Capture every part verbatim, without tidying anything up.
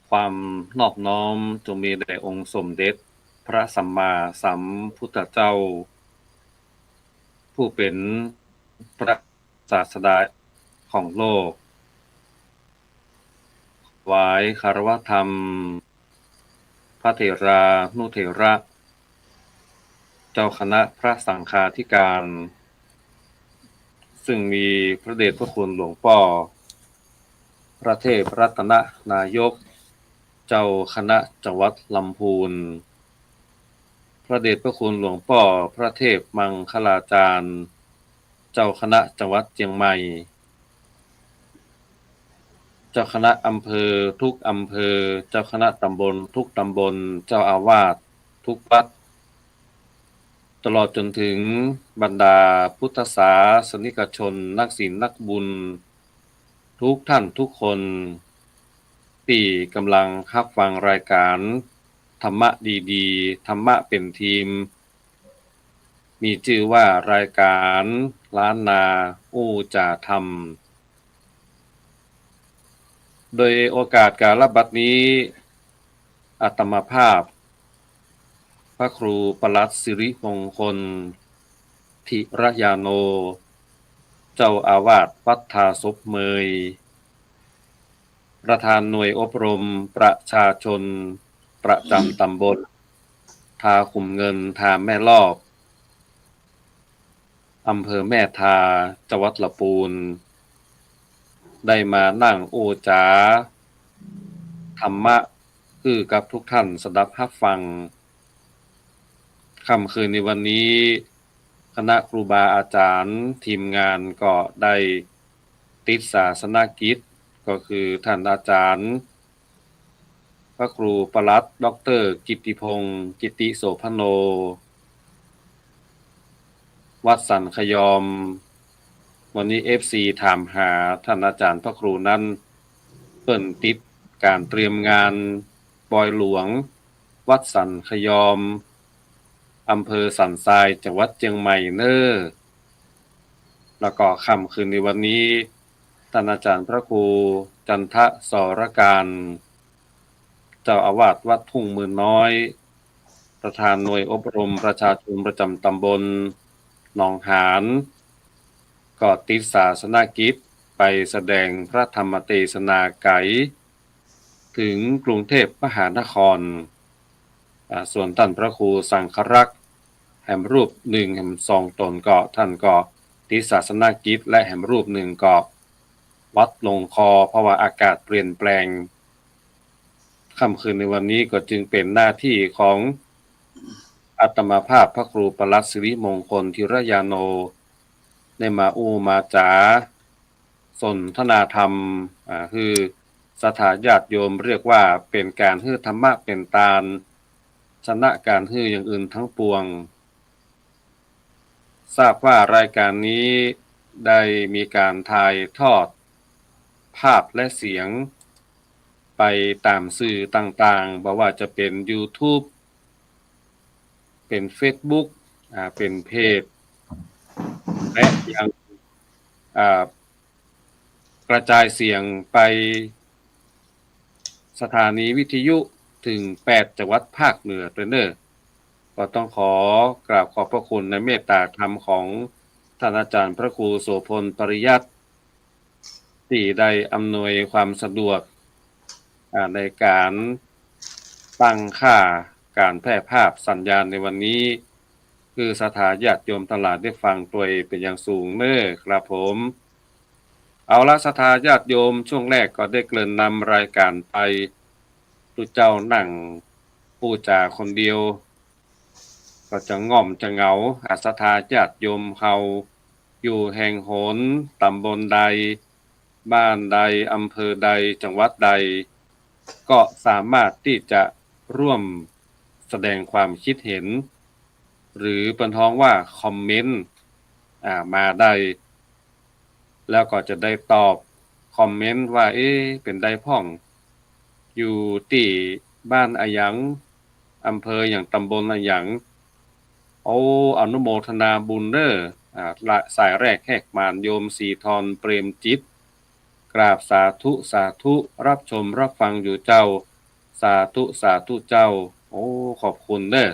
ความนอบน้อมจงมีแด่องค์สมเด็จพระสัมมาสัมพุทธเจ้า ผู้เป๋นพระศาสดาของโลก ถวายคารวะธรรม พระเถรานุเถระ เจ้าคณะพระสังฆาธิการ ซึ่งมีพระเดชพระคุณหลวงป้อ พระเทพรัตนนายก เจ้าคณะจังหวัดลำพูน พระเดชพระคุณหลวงป้อ พระเทพมังคลาจารย์ เจ้าคณะจังหวัดเจียงใหม่ เจ้าคณะอำเภอทุกอำเภอ เจ้าคณะตำบลทุกตำบล เจ้าอาวาสทุกวัด ตลอดจนถึงบรรดาพุทธศาสนิกชน นักศีลนักบุญ ทุกท่านทุกคน ตี้กำลังฮับฟังรายการธรรมะดีๆ ธรรมะเป๋นธีม มีจื้อว่ารายการล้านนาอู้จ๋าธรรม โดยโอกาสกาลบัดนี้ อาตมาภาพ พระครูปลัดสิริมงคล ธีรยาโน เจ้าอาวาสวัดท่าศพเมย ประธานหน่วยอบรมประชาชนประจำตำบลท่าขุมเงิน ท่าแม่ลอบ อำเภอแม่ทา จังหวัดลำปูน ได้มานั่งอู้จ๋าธรรมะ หื้อกับทุกท่านสดับฮับฟัง ค่ำคืนในวันนี้ คณะครูบาอาจารย์ ทีมงานก็ได้ติดศาสนกิจ ก็คือท่านอาจารย์ พระครูปลัด ด็อกเตอร์ กิตติพงษ์ กิตติโสภโณ วัดสันขยอม วันนี้เอฟซีถามหาท่านอาจารย์พระครูนั้น เปิ้นติดก๋านเตรียมงานปอยหลวง วัดสันขยอม อำเภอสันทราย จังหวัดเจียงใหม่เน้อ แล้วก็ค่ำคืนในวันนี้ ท่านอาจารย์พระครูจันทะ สรการ เจ้าอาวาสวัดทุ่งหมื่นน้อย ประธานหน่วยอบรมประชาชนประจำตำบลหนองหาน ก็ติดศาสนกิจไปแสดงพระธรรมเตสนาไก๋ ถึงกรุงเทพมหานคร อ่า ส่วนต้านพระครูสังฆรักษ์ แหมรูปนึ่งแหมสองต๋นก็ ต้านก็ติดศาสนกิจ และแหมรูปนึ่งก็หวัดลงคอ เพราะว่าอากาศเปลี่ยนแปลง ค่ำคืนในวันนี้ก็จึงเป๋นหน้าตี้ของอาตมาภาพพระครูปลัดสิริมงคล ธีรยาโน ได้มาอู้มาจ๋า สนทนาธรรม อ่า หื้อศรัทธาญาติโยม เรียกว่าเป๋นก๋านหื้อธรรมะเป๋นตาน ชนะก๋านหื้ออย่างอื่นทั้งปวง ทราบว่ารายการนี้ได้มีก๋านถ่ายทอดภาพและเสียงไปต๋ามสื่อต่างๆ บ่ว่าจะเป๋นยูทูบ เป๋นเฟซบุ๊ก อ่า เป๋นเพจ และยัง อ่า กระจายเสียงไปสถานีวิทยุเถิงแปดจังหวัดภาคเหนือตวยเน้อ ก็ต้องขอกราบขอบพระคุณในเมตตาธรรมของท่านอาจารย์พระครูโสภณ ปริยัติ ตี้ได้อำนวยความสะดวก อ่า ในก๋านตั้งค่าก๋านแพร่ภาพสัญญาณในวันนี้ หื้อศรัทธาญาติโยมตังหลายได้ฟังตวยเป๋นอย่างสูงเน้อครับผม เอาละ ศรัทธาญาติโยม ช่วงแรกก็ได้เกริ่นนำรายก๋านไป ตุ๊เจ้านั่งอู้จ๋าคนเดียว ก็จะง่อมจะเหงา อ่า ศรัทธาญาติโยมเฮาอยู่แห่งหน ต๋ำบลใด บ้านใด อำเภอใด จังหวัดใด ก็สามารถตี้จะร่วมแสดงความคิดเห็น หรือเปิ้นฮ้องว่าคอมเมนต์ อ่า มาได้ แล้วก็จะได้ตอบคอมเมนต์ว่า เอ๊ะ เป๋นใดพ่อง อยู่ตี้บ้านอะหยัง อำเภอหยัง ต๋ำบลอะหยัง โอ้ อนุโมทนาบุญเน้อ อ่า ละ สายแรกแหกมาน โยมศรีธร เปรมจิต กราบสาธุ สาธุ รับชมรับฟังอยู่เจ้า สาธุ สาธุเจ้า โอ้ ขอบคุณเน้อ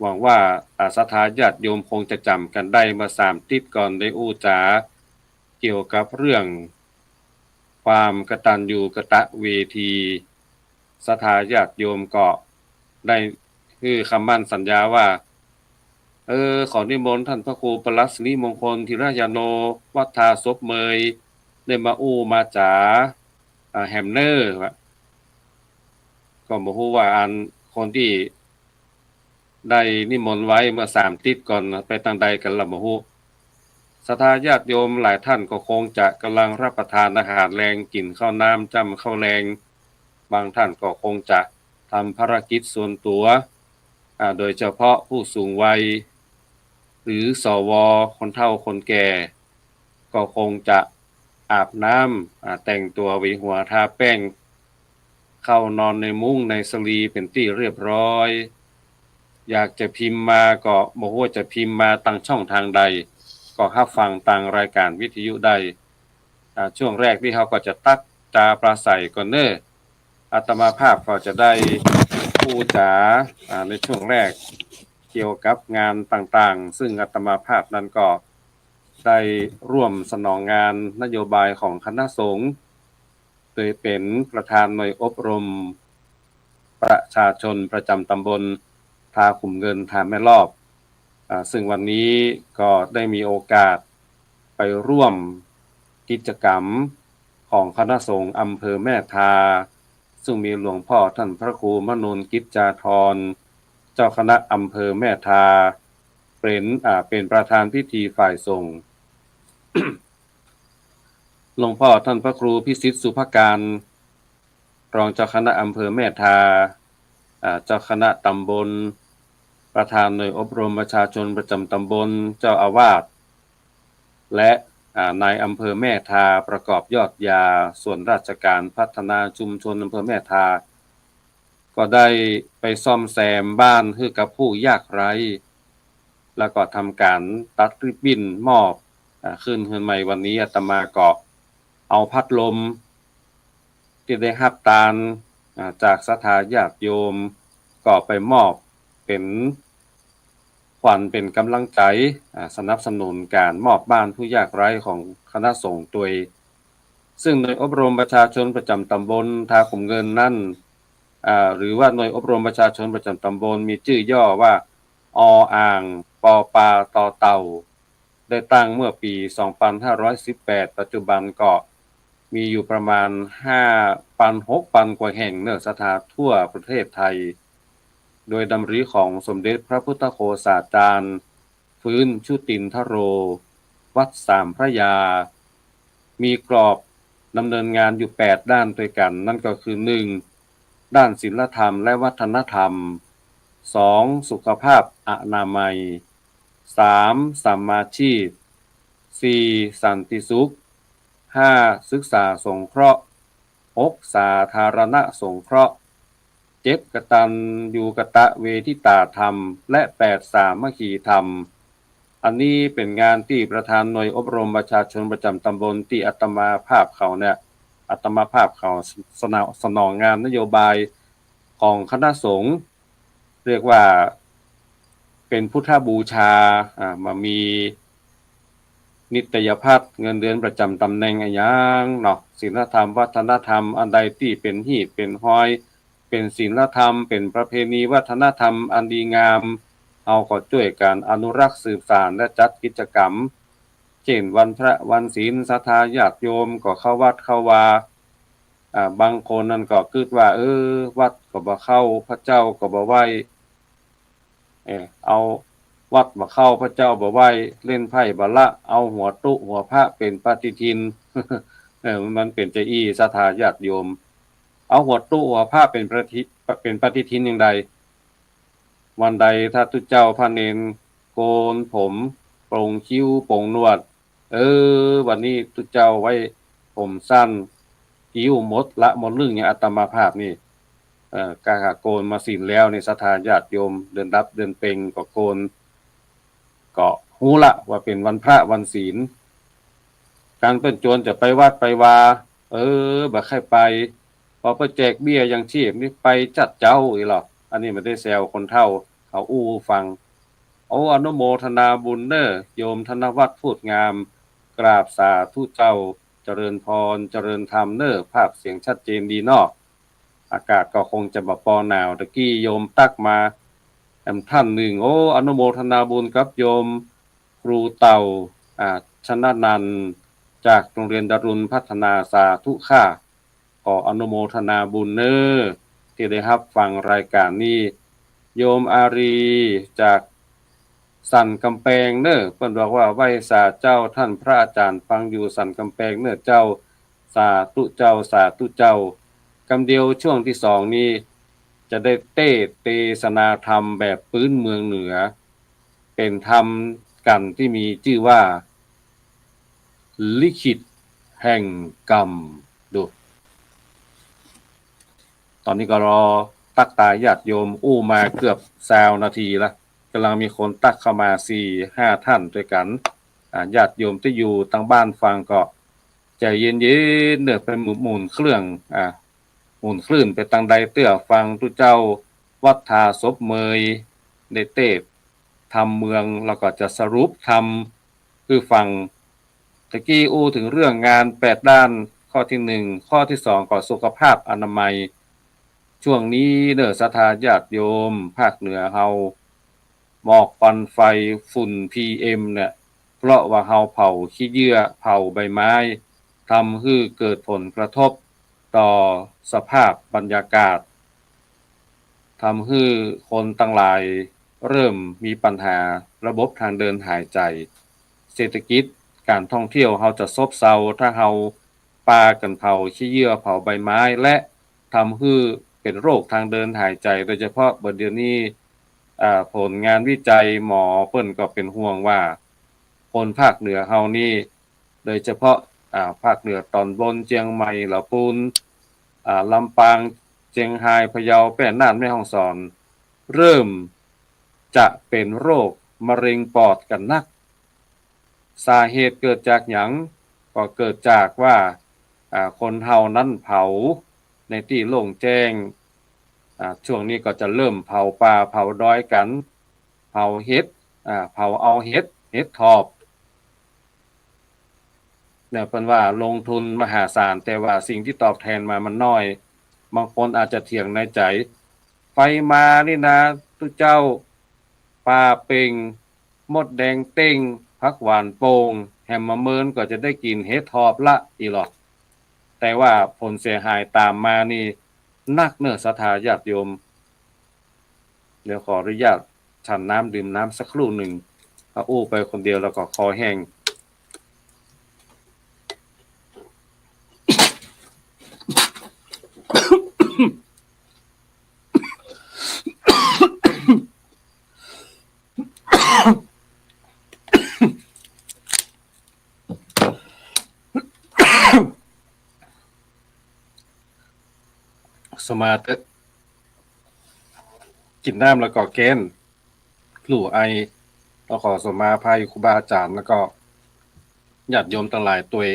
หวังว่า อ่า ศรัทธาญาติโยมคงจะจ๋ำกั๋นได้ เมื่อสามติ๊ดก่อนได้อู้จ๋าเกี่ยวกับเรื่องความกตัญญูกตเวที ศรัทธาญาติโยมก็ได้หื้อคำมั่นสัญญาว่า เออ ขอนิมนต์ท่านพระครูปลัดสิริมงคล ธีระยาโน วัดท่าศพเมย ได้มาอู้มาจ๋า อ่า แหมเน้อ ก็บ่ฮู้ว่าอันคนตี้ได้นิมนต์ไว้เมื่อสามติ๊ดก่อนไปตางใดกั๋นละบ่ฮู้ ศรัทธาญาติโยมหลายท่านก็คงจะกำลังรับประทานอาหารแลง กิ๋นข้าวน้ำจ้ำข้าวแลง บางท่านก็คงจะทำภารกิจส่วนตั๋ว อ่า โดยเฉพาะผู้สูงวัย หรือ สว คนเฒ่าคนแก่ ก็คงจะอาบน้ำ อ่า แต่งตั๋วหวีหัวทาแป้ง เข้านอนในมุ้งในสลีเป๋นตี้เรียบร้อย อยากจะพิมพ์มาก็บ่ฮู้จะพิมพ์มาตางช่องทางใด ก็ฮับฟังตางรายการวิทยุได้ อ่า ช่วงแรกนี้เฮาก็จะตั๊กจาปราศรัยก่อนเน้อ อาตมาภาพก็จะได้อู้จ๋า อ่า ในช่วงแรกเกี่ยวกับงานต่างๆ ซึ่งอาตมาภาพนั้นก็ได้ร่วมสนองงานนโยบายของคณะสงฆ์ โดยเป๋นประธานหน่วยอบรมประชาชนประจ๋ำตำบลท่าขุมเงิน ท่าแม่ลอบ อ่า ซึ่งวันนี้ก็ได้มีโอกาสไปร่วมกิจกรรมของคณะสงฆ์อำเภอแม่ทา ซึ่งมีหลวงพ่อท่านพระครูมนูนกิจจาธร เจ้าคณะอำเภอแม่ทา เป๋น อ่า เป๋นประธานพิธีฝ่ายสงฆ์ หลวงพ่อท่านพระครูพิสิทธิ์สุภการ รองเจ้าคณะอำเภอแม่ทา อ่า เจ้าคณะตำบล ประธานหน่วยอบรมประชาชนประจ๋ำตำบล เจ้าอาวาส และ อ่า นายอำเภอแม่ทา ประกอบยอดยา ส่วนราชการพัฒนาชุมชนอำเภอแม่ทา ก็ได้ไปซ่อมแซมบ้านหื้อกับผู้ยากไร้ แล้วก็ทำก๋านตัดริบบิ้นมอบ อ่า ขึ้นเฮือนใหม่ วันนี้อาตมาก็เอาพัดลม ตี้ได้ฮับตาน อ่า จากศรัทธาญาติโยม ก็ไปมอบเป๋นขวัญเป๋นก๋ำลังใจ๋ อ่า สนับสนุนก๋านมอบบ้านผู้ยากไร้ของคณะสงฆ์ตวย ซึ่งหน่วยอบรมประชาชนประจ๋ำตำบลท่าขุมเงินนั้น อ่า หรือว่าหน่วยอบรมประชาชนประจ๋ำตำบลมีจื้อย่อว่า ออ่าง ปอปา ตอเต่า ได้ตั้งเมื่อปี๋สองปันห้าร้อยสิบแปด ปัจจุบันก็มีอยู่ประมาณห้าปันหกปันกว่าแห่งเน้อศรัทธาทั่วประเทศไทย โดยดำริของสมเด็จพระพุทธโฆษาจารย์ ฟื้นชุตินทโร วัดสามพระยา มีกรอบดำเนินงานอยู่แปดด้านตวยกั๋น นั่นก็คือ หนึ่ง ด้านศีลธรรมและวัฒนธรรม สอง สุขภาพอนามัย สาม สัมมาชีพ สี่ สันติสุข ห้า ศึกษาสงเคราะห์ หก สาธารณสงเคราะห์ เจ็ด กตัญญูกตเวทิตาธรรม และ แปด สามัคคีธรรม อันนี้เป๋นงานตี้ประธานหน่วยอบรมประชาชนประจ๋ำตำบลตี้อาตมาภาพเขาเนี่ย อาตมาภาพเขาสนอง สนองงานนโยบายของคณะสงฆ์ เรียกว่าเป๋นพุทธบูชา อ่า บ่มีนิตยพัฒน์ เงินเดือนประจ๋ำตำแหน่งอะหยังเนาะ ศีลธรรม วัฒนธรรม อันใดตี้เป๋นฮีตเป๋นฮอย เป๋นศีลธรรม เป๋นประเพณีวัฒนธรรมอันดีงาม เฮาก็จ้วยกั๋นอนุรักษ์สืบสานและจัดกิจกรรม เจ้นวันพระวันศีล ศรัทธาญาติโยมก็เข้าวัดเข้าวา อ่า บางคนนั้นก็กึ๊ดว่า เออ วัดก็บ่เข้า พระเจ้าก็บ่ไหว้ เออ เอาวัดบ่เข้า พระเจ้าบ่ไหว้ เล่นไพ่บ่ละ เอาหัวตุ๊หัวพระเป๋นปฏิทิน เออ มันเป๋นจาอี้ ศรัทธาญาติโยม เอาหัวตุ๊หัวพระเป๋นปฏิ เป๋นปฏิทินอย่างใด วันใดถ้าตุ๊เจ้าพระเณรโกนผม ปลงคิ้ว ปลงหนวด เออ วันนี้ตุ๊เจ้าไว้ผมสั้น คิ้วหมดละหมดลึ่ง อย่างอาตมาภาพนี่ เอ่อ กาหาโกนมาศีลแล้วนี่ ศรัทธาญาติโยม เดือนดับเดือนเพ็ญก็โกน ก็ฮู้ละว่าเป๋นวันพระวันศีล กันเปิ้นจวนจะไปวัดไปวา เออ บ่ใค่ไป ปอเปิ้นแจกเบี้ยยังชีพนี่ไปจั๊ดเจ๊าอี้หลอ อันนี้บ่ได้แซวคนเฒ่า เขาอู้ฟัง โอ้ อนุโมทนาบุญเน่อ โยมธนวัฒน์ พูดงาม กราบสาธุเจ้า เจริญพร เจริญธรรมเน่อ ภาพเสียงชัดเจนดีเนาะ อากาศก็คงจะบ่ปอหนาว ตะกี้โยมตั๊กมา แหมท่านนึ่ง โอ้ อนุโมทนาบุญกับโยมครูเต่า อ่า ชนะนันท์ จากโรงเรียนดารุณพัฒนา สาธุค่ะ ขออนุโมทนาบุญเน่อ ตี้ได้ฮับฟังรายก๋านนี้ โยมอารี จากสันก๋ำแปงเน่อ เปิ้นบอกว่า ไหว้สาเจ้า ต้านพระอาจ๋ารย์ฟังอยู่สันก๋ำแปงเน่อเจ้า สาธุเจ้า สาธุเจ้า กำเดียวช่วงตี้สองนี้ จะได้เตสน์เตสนาธรรมแบบปื๊นเมืองเหนือ เป๋นธรรมกัณฑ์ตี้มีจื้อว่า ลิขิตแห่งกรรม ดู ต๋อนนี้ก็รอตั๊กตายญาติโยม อู้มาเกือบซาวนาทีละ ก่ำลังมีคนตั๊กเข้ามาสี่ห้าท่านตวยกั๋น อ่า ญาติโยมตี้อยู่ตางบ้านฟังก็ใจ๋เย็นๆ เน่อ ไปหมุน หมุนเครื่อง อ่า หมุนคลื่นไปตางใดเตื้อฟังตุ๊เจ้า วัดท่าศพเมย ได้เตสน์ธรรมเมือง แล้วก็จะสรุปธรรมหื้อฟัง ตะกี้อู้เถิงเรื่องงานแปดด้าน ข้อตี้นึ่ง ข้อตี้สองก็สุขภาพอนามัย ช่วงนี้เน่อศรัทธาญาติโยม ภาคเหนือเฮา หมอกควันไฟ ฝุ่นพีเอ็มเนี่ย เพราะว่าเฮาเผาขี้เยื่อ เผาใบไม้ ทำหื้อเกิดผลกระทบต่อสภาพบรรยากาศ ทำหื้อคนตังหลายเริ่มมีปัญหาระบบทางเดินหายใจ เศรษฐกิจ ก๋านท่องเที่ยวเฮาจะซบเซา ถ้าเฮาปากั๋นเผาขี้เยื่อ เผาใบไม้ และทำหื้อเป๋นโรคทางเดินหายใจ โดยเฉพาะบ่าเดี่ยวนี้ อ่า ผลงานวิจัย หมอเปิ้นก็เป๋นห่วงว่า คนภาคเหนือเฮานี่ โดยเฉพาะ อ่า ภาคเหนือต๋อนบน เจียงใหม่ ละปูน อ่า ลำปาง เจียงฮาย พะเยา แป้น่าน แม่ฮ่องสอน เริ่มจะเป๋นโรคมะเร็งปอดกั๋นนัก สาเหตุเกิดจากหยัง ก็เกิดจากว่า อ่า คนเฮานั้นเผาในตี้โล่งแจ้ง อ่า ช่วงนี้ก็จะเริ่มเผาป่าเผาดอยกั๋น เผาเห็ด อ่า เผาเอาเห็ด เห็ดถอบ เนี่ย เปิ้นว่าลงทุนมหาศาล แต่ว่าสิ่งตี้ตอบแทนมามันน้อย บางคนอาจจะเถียงในใจ๋ ไฟมานี่นา ตุ๊เจ้า ป่าเป่ง มดแดงเต้ง ผักหวานโป่ง แหมมาเมินก็จะได้กิ๋นเห็ดถอบละ อี้หลอ แต่ว่าผลเสียหายตามมานี่นักเน่อศรัทธาญาติโยม เดี๋ยวขออนุญาตฉันน้ำดื่มน้ำสักครู่นึ่ง ถ้าอู้ไปคนเดียวแล้วก็คอแห้ง สมาธิ กิ๋นน้ำแล้วก็แก้น ลู่ไอ ก็ขอสมาอภัยครูบาอาจ๋ารย์ แล้วก็ญาติโยมตังหลายตวย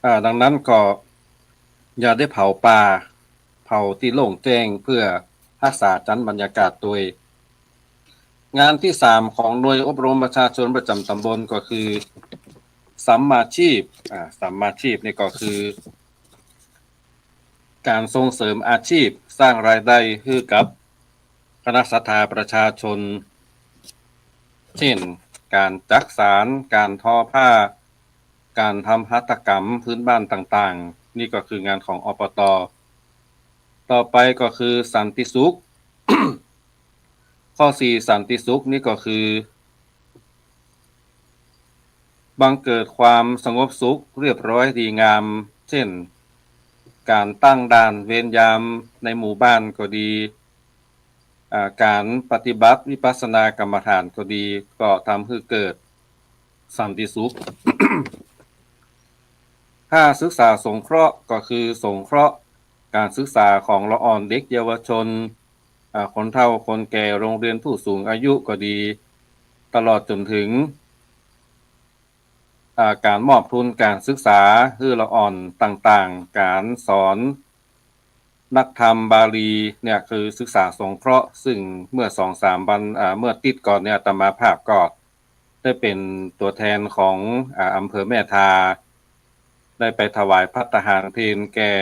อ่า ดังนั้นก็อย่าได้เผาป่า เผาตี้โล่งแจ้งเพื่อฮักษาจั๊นบรรยากาศตวย งานตี้สามของหน่วยอบรมประชาชนประจ๋ำต๋ำบลก็คือสัมมาชีพ อ่า สัมมาชีพนี่ก็คือ ก๋านส่งเสริมอาชีพ สร้างรายได้หื้อกับคณะศรัทธาประชาชน เช่น ก๋านจักสาน ก๋านทอผ้า ก๋านทำหัตถกรรมพื้นบ้านต่างๆ นี่ก็คืองานของ อปต. ต่อไปก็คือสันติสุข ข้อสี่ สันติสุขนี่ก็คือ บังเกิดความสงบสุขเรียบร้อยดีงาม เช่น ก๋านตั้งด่านเวรยามในหมู่บ้านก็ดี อ่า ก๋านปฏิบัติวิปัสสนากรรมฐานก็ดี ก็ทำหื้อเกิดสันติสุข ห้า ศึกษาสงเคราะห์ ก็คือสงเคราะห์ก๋านศึกษาของละอ่อนเด็กเยาวชน อ่า คนเฒ่าคนแก่ โรงเรียนผู้สูงอายุก็ดี ตลอดจ๋นเถิง อ่า ก๋านมอบทุนก๋านศึกษาหื้อละอ่อนต่างๆ ก๋านสอนนักธรรมบาลีเนี่ย คือศึกษาสงเคราะห์ ซึ่งเมื่อสองสามวัน อ่า เมื่อติ๊ดก่อนเนี่ย อาตมาภาพก็ได้เป๋นตั๋วแทนของ อ่า อำเภอแม่ทา ได้ไปถวายภัตตาหารเพลแก่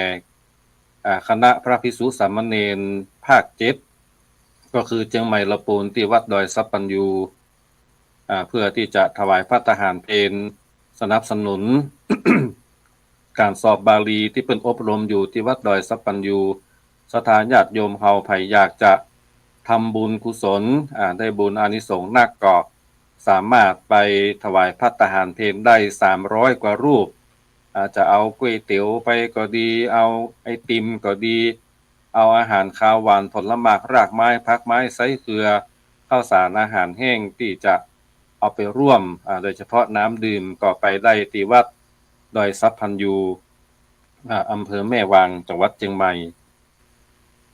อ่า คณะพระภิกษุสามเณรภาคเจ็ด ก็คือเจียงใหม่ละปูน ตี้วัดดอยสัพพัญญู อ่า เพื่อตี้จะถวายภัตตาหารเพล สนับสนุน ก๋านสอบบาลีตี้เปิ้นอบรมอยู่ตี้วัดดอยสัพพัญญู ศรัทธาญาติโยมเฮาใผอยากจะทำบุญกุศล อ่า ได้บุญอานิสงส์นักก็สามารถไปถวายภัตตาหารเพลได้สามร้อยกว่ารูป อาจจะเอาก๋วยเตี๋ยวไปก็ดี เอาไอติมก็ดี เอาอาหารคาวหวานผลหมากรากไม้ผักไม้ไส้เกลือ ข้าวสารอาหารแห้งตี้จะเอาไปร่วม อ่า โดยเฉพาะน้ำดื่มก็ไปได้ตี้วัดดอยสัพพัญญู อ่า อำเภอแม่วาง จังหวัดเจียงใหม่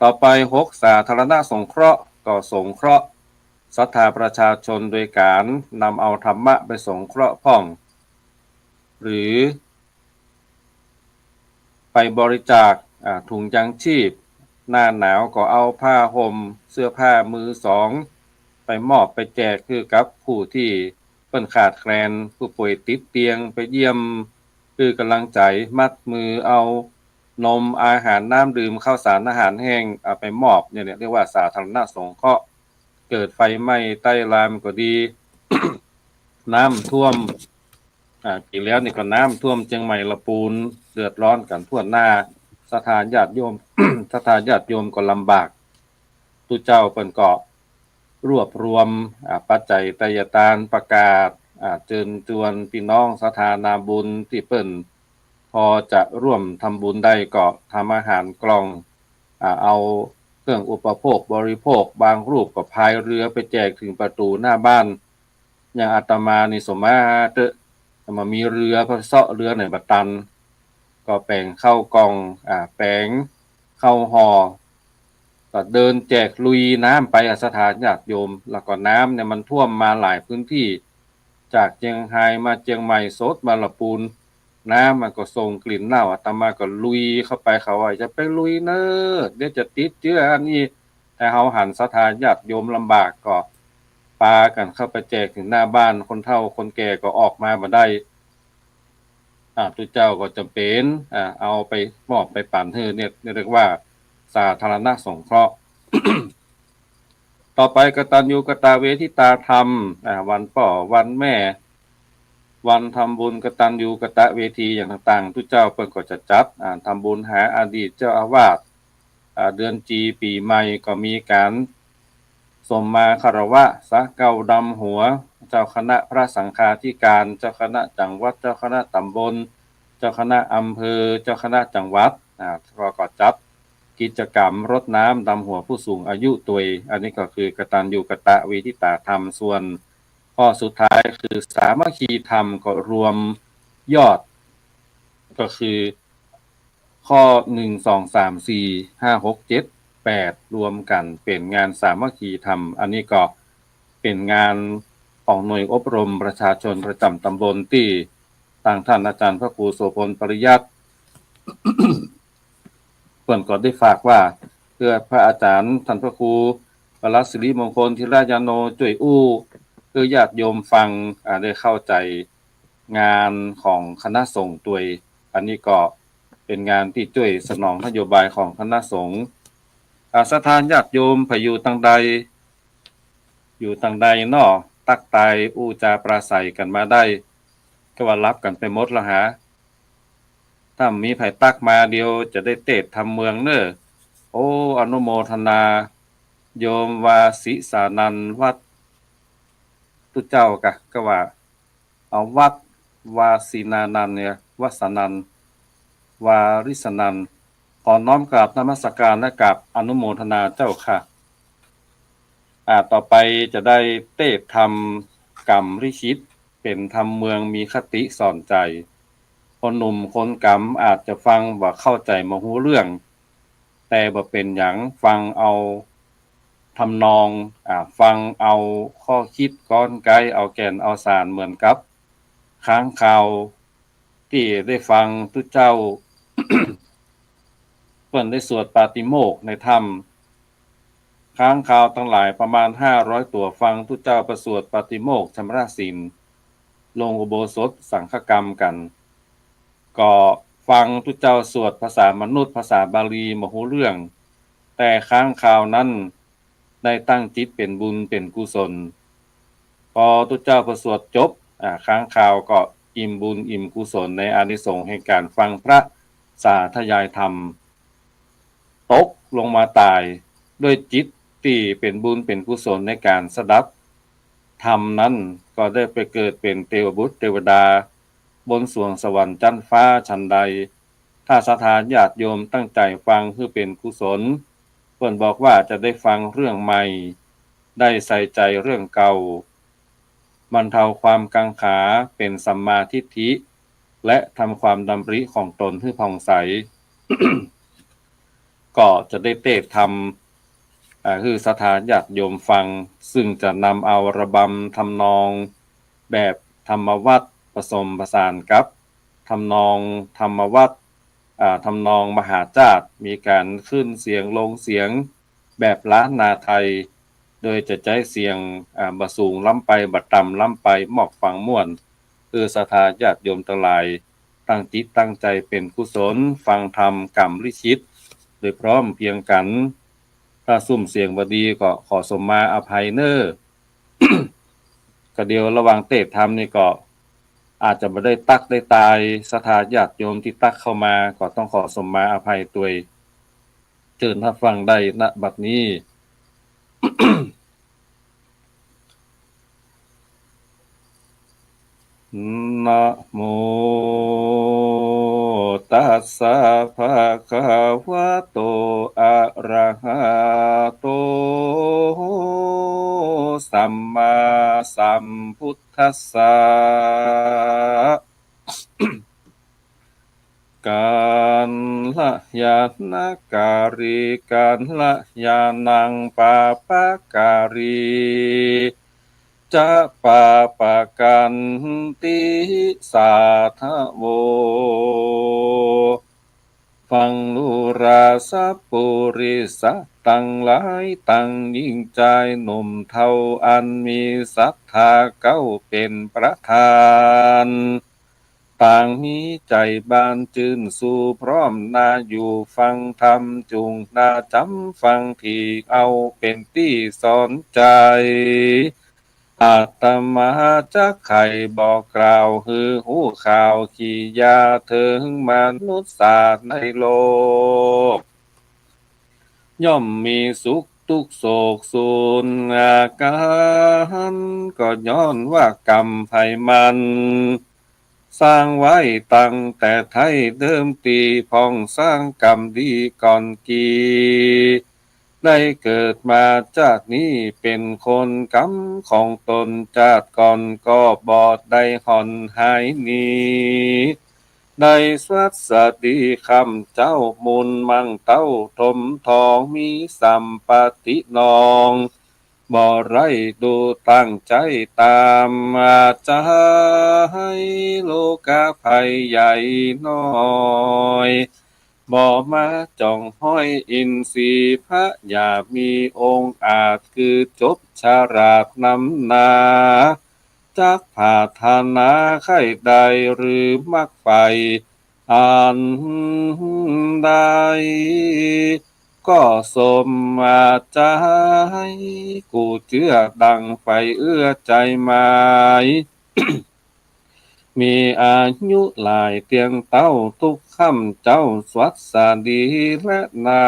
ต่อไปหก สาธารณสงเคราะห์ ก็สงเคราะห์ศรัทธาประชาชนโดยก๋านนำเอาธรรมะไปสงเคราะห์พ่อง หรือ ไปบริจาค อ่า ถุงยางชีพ หน้าหนาวก็เอาผ้าห่ม เสื้อผ้ามือสอง ไปมอบไปแจกหื้อกับผู้ตี้เปิ้นขาดแคลน ผู้ป่วยติดเตียง ไปเยี่ยมหื้อกำลังใจ๋ มัดมือเอานมอาหารน้ำดื่มข้าวสารอาหารแห้งเอาไปมอบเนี่ย เรียกว่าสาธารณสงเคราะห์ เกิดไฟไหม้ใต้ลามก็ดี น้ำท่วม อ่า ปี๋แล้วนี่ก็น้ำท่วมเจียงใหม่ละปูน เดือดร้อนกั๋นทั่วหน้า ศรัทธาญาติโยม ศรัทธาญาติโยมก็ลำบาก ตุ๊เจ้าเปิ้นก็รวบรวม อ่า ปัจจัยไตยทานประกาศ อ่า เจิญจวนปี้น้องศรัทธานาบุญตี้เปิ้นพอจะร่วมทำบุญได้ก็ทำอาหารกล่อง อ่า เอาเครื่องอุปโภคบริโภค บางรูปก็พายเรือไปแจกเถิงประตู๋หน้าบ้าน อย่างอาตมานี่สมมาเต๊อะ อาตมามีเรือ พอเซาะเรือไหนบ่ตัน ก็แป๋งข้าวกล่อง อ่า แป๋งข้าวห่อ ก็เดินแจกลุยน้ำไปอะ ศรัทธาญาติโยม แล้วก็น้ำเนี่ยมันท่วมมาหลายพื้นที่ จากเจียงฮายมาเจียงใหม่ สดมาละปูน น้ำมันก็ส่งกลิ่นเน่า อาตมาก็ลุยเข้าไป เขาว่า "อย่าไปลุยเน่อ เดี๋ยวจะติดเจื้ออันนี้" แต่เฮาหันศรัทธาญาติโยมลำบากก็ปากั๋นเข้าไปแจกเถิงหน้าบ้าน คนเฒ่าคนแก่ก็ออกมาบ่ได้ อ่า ตุ๊เจ้าก็จ๋ำเป๋น อ่า เอาไปมอบไปปั๋นหื้อเนี่ย เรียกว่าสาธารณสงเคราะห์ ต่อไปกตัญญูกตเวทิตาธรรม อ่า วันป้อ วันแม่ วันทำบุญกตัญญูกตเวทีอย่างต่างๆ ตุ๊เจ้าเปิ้นก็จะจัด อ่า ทำบุญหาอดีตเจ้าอาวาส อ่า เดือนจี๋ปี๋ใหม่ก็มีก๋านสมมาคารวะ สาเก้าดำหัว เจ้าคณะพระสังฆาธิการ เจ้าคณะจังหวัด เจ้าคณะต๋ำบล เจ้าคณะอำเภอ เจ้าคณะจังหวัด อ่า ก็ ก็จัดกิจกรรมรดน้ำดำหัวผู้สูงอายุตวย อันนี้ก็คือกตัญญูกตเวทิตาธรรม ส่วนข้อสุดท้ายคือสามัคคีธรรม ก็รวมยอด ก็คือ ข้อ หนึ่ง สอง สาม สี่ ห้า หก เจ็ด แปด รวมกั๋นเป๋นงานสามัคคีธรรม อันนี้ก็เป๋นงานของหน่วยอบรมประชาชนประจ๋ำต๋ำบลตี้ตางต้านอาจ๋ารย์พระครูโสภณ ปริยัติ เปิ้นก็ได้ฝากว่า เปื้อพระอาจ๋ารย์ต้านพระครู วรสิริมงคล ธีระยาโน จ้วยอู้ หื้อญาติโยมฟัง อ่า ได้เข้าใจ๋ งานของคณะสงฆ์ตวย อันนี้ก็เป๋นงานตี้จ้วยสนองนโยบายของคณะสงฆ์ อ่า ศรัทธาญาติโยม ใผอยู่ตางใด อยู่ตางใดเนาะ ตั๊กตายอู้จาปราศรัยกั๋นมาได้ ก็ว่าหลับกั๋นไปหมดแล้วหา ถ้ามีใผตั๊กมาเดี๋ยวจะได้เตสน์ธรรมเมืองเน่อ โอ้ อนุโมทนา โยมวาสิสานันท์วัด ตุ๊เจ้ากะ ก็ว่า เอาวัดวาสินานันท์เนี่ย วัสสานันท์ วาริสานันท์ ขอน้อมกราบนมัสการและกราบอนุโมทนาเจ้าค่ะ อ่า ต่อไปจะได้เตสน์ธรรมกำลิขิต เป๋นธรรมเมืองมีคติสอนใจ๋ คนหนุ่มคนกำอาจจะฟังบ่เข้าใจ๋บ่ฮู้เรื่อง แต่บ่เป๋นหยัง ฟังเอา ทำนอง อ่า ฟังเอาข้อคิดก้อนใก๊ เอาแก่นเอาสารเหมือนกับ ค้างคาวตี้ได้ฟังตุ๊เจ้า เปิ้นได้สวดปาติโมกข์ในถ้ำ ค้างคาวตังหลายประมาณห้าร้อยตั๋วฟังตุ๊เจ้าประสวดปาติโมกข์ชำระศีล ลงอุโบสถสังฆกรรมกั๋น ก็ฟังตุ๊เจ้าสวดภาษามนุษย์ ภาษาบาลีบ่ฮู้เรื่อง แต่ค้างคาวนั้นได้ตั้งจิตเป๋นบุญเป๋นกุศล ปอตุ๊เจ้าประสวดจบ อ่า ค้างคาวก็อิ่มบุญอิ่มกุศลในอานิสงส์แห่งก๋านฟังพระสาธยายธรรม ตกลงมาต๋ายด้วยจิตตี้เป๋นบุญเป๋นกุศลในก๋านสดับธรรมนั้น ก็ได้ไปเกิดเป๋นเตวบุตรเตวดา บนสวงสวรรค์จั๊นฟ้าฉันใด ถ้าศรัทธาญาติโยมตั้งใจ๋ฟังหื้อเป๋นกุศล เปิ้นบอกว่าจะได้ฟังเรื่องใหม่ ได้ใส่ใจ๋เรื่องเก่า บรรเทาความกังขา เป๋นสัมมาทิฏฐิ และทำความดำริของตนหื้อผ่องใส ก็จะได้เตศน์ธรรม อ่า หื้อศรัทธาญาติโยมฟัง ซึ่งจะนำเอาระบำทำนองแบบธรรมวัตรผสมผสานกับทำนองธรรมวัตร อ่า ทำนองมหาชาติ มีก๋านขึ้นเสียงลงเสียงแบบล้านนาไทย โดยจะใจ๊เสียง อ่า บ่สูงล้ำไป บ่ต่ำล้ำไป มอบฟังม่วน หื้อศรัทธาญาติโยมตังหลาย ตั้งจิตตั้งใจ๋เป๋นกุศล ฟังธรรมก๋ำลิขิต โดยพร้อมเพรียงกั๋น ถ้าซุ่มเสียงบ่ดีก็ขอสมมาอภัยเน่อ ก็เดี๋ยวระหว่างเตศน์ธรรมนี่ก็อาจจะบ่ได้ตั๊กได้ตาย ศรัทธาญาติโยมตี้ตั๊กเข้ามา ก็ต้องขอสมมาอภัยตวย เจิญฮับฟังได้ ณ บัดนี้ นะโม ตัสสะ ภะคะวะโต อะระหะโต สัมมาสัมพุทธัสสะ กัลยาณะการิ กัลยาณัง ปาปะการิ จะ ปาปะกันติ สาธะโว ฟังลูราสะปุริสะตังหลาย ตังญิงจายหนุ่มเฒ่า อันมีศรัทธาเก๊าเป๋นประธาน ต่างมีใจ๋บานจื้น สู่พร้อมหน้าอยู่ฟังธรรม จุ่งหน้าจ๋ำฟัง ตี้เอาเป๋นตี้สอนใจ๋ อาตมาจักใค่บอกกล่าว หื้อฮู้ข่าว กิริยาเถิงมนุษย์สาในโลก ย่อมมีสุขตุ๊กข์โศกสูญอาการ ก็ย้อนว่ากรรมใผมัน สร้างไว้ตั้งแต่ไท้เดิมตี้ พ่องสร้างกรรมดีก่อนกี่ ได้เกิดมาจาตินี้เป๋นคน กรรมของตนจาติก่อนก็บ่ได้ห่อนหายหนี ได้สวัสดีคำเจ้า มูลมั่งเต้าถมทอง มีสัมปตินอง บ่ได้ดูตั้งใจ๋ต๋าม อาจจะหื้อโลกะภัยใหญ่น้อย บ่มาจ้องห้อยอินทรีย์พยาบ มีองค์อาจ คือจบฉลาดนำหน้า จักผาถนาใค่ได้ หรือมรรคไปอันใด ก็สมอาจจะหื้อ กู่เจื้อดังใฝ่เอื้อใจ๋หมาย มีอายุหลายเตียงเต้า ตุ๊กคำเจ้าสวัสดีแลนา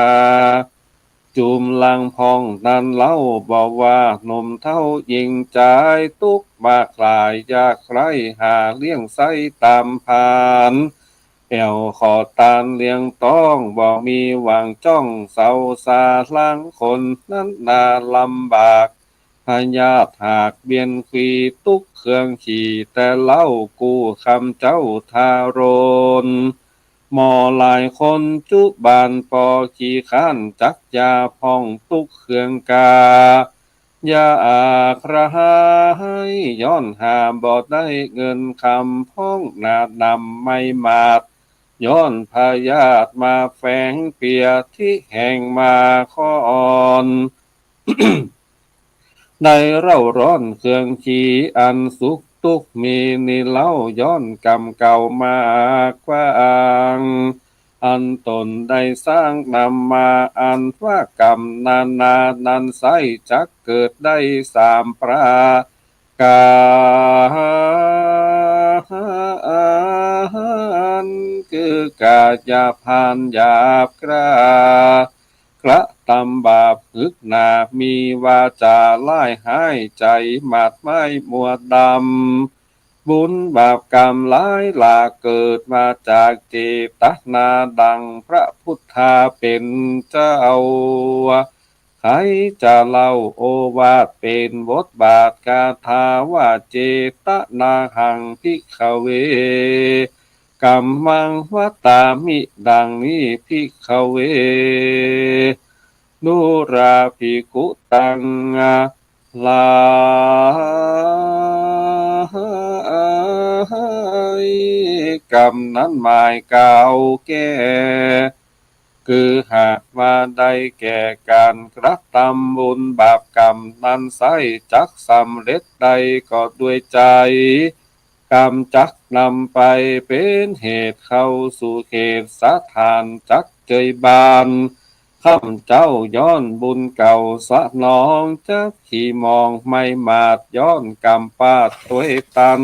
จุมลังพ่องนั้นเล่า บ่ว่าหนุ่มเฒ่าญิงจาย ตุ๊กข์มากหลายยากไร้ หาเลี้ยงใส้ต๋ามผาน แอ่วขอตานเลี้ยงต๊อง บ่มีหวังจ้องเสาสาหลัง คนนั้นนาลำบาก พยาธิหากเวียนขี ตุ๊กข์เครื่องขี่แต่เล่า กู้คำเจ้าทารุณ หมอหลายคนจุบันปอขี้คร้านจักยาพ่องตุ๊กข์เคืองกา อยากระหาย ย้อนหาบ่ได้เงินคำพ่องหน้านำไม้หมาด ย้อนพยาธิมาแฝงเปียตี้แห่งมาก่อน ได้เล่าร้อนเคืองขี้อันสุขตุ๊กข์มีนี้เล่า ย้อนกรรมเก่ามากว้าง อันต๋นได้สร้างนำมา อันว่ากรรมนานานั้นไส้ จักเกิดได้สามประก๋าร คือกายพาลหยาบกล้า กระตำบาปหึกหนา มีวาจาร้ายฮ้าย ใจ๋หมาดไม้มัวดำ บุญบาปกรรมหลายหลาก เกิดมาจากเจตนาดังพระพุทธาเป๋นเจ้า ใผจะเล่าโอวาทเป๋นบทบาทคาถาว่า เจตนาหัง ภิกขเว กัมมังวัตตามิ ดังนี้ ภิกขเว นุราภิกขุตัง หลายกรรมนั้นหมายกล่าวแก่ คือหากว่าได้แก่ก๋านกระตำบุญบาปกรรมนั้นไส้ จักสำเร็จได้ก็ด้วยใจ๋ กรรมจักนำไปเป๋นเหตุเข้าสู่เขตสถาน จักเจยบาน ข้าพเจ้าย้อนบุญเก่าสนอง จักขี่มองไม้หมาด ย้อนกรรมปาดตวยตัน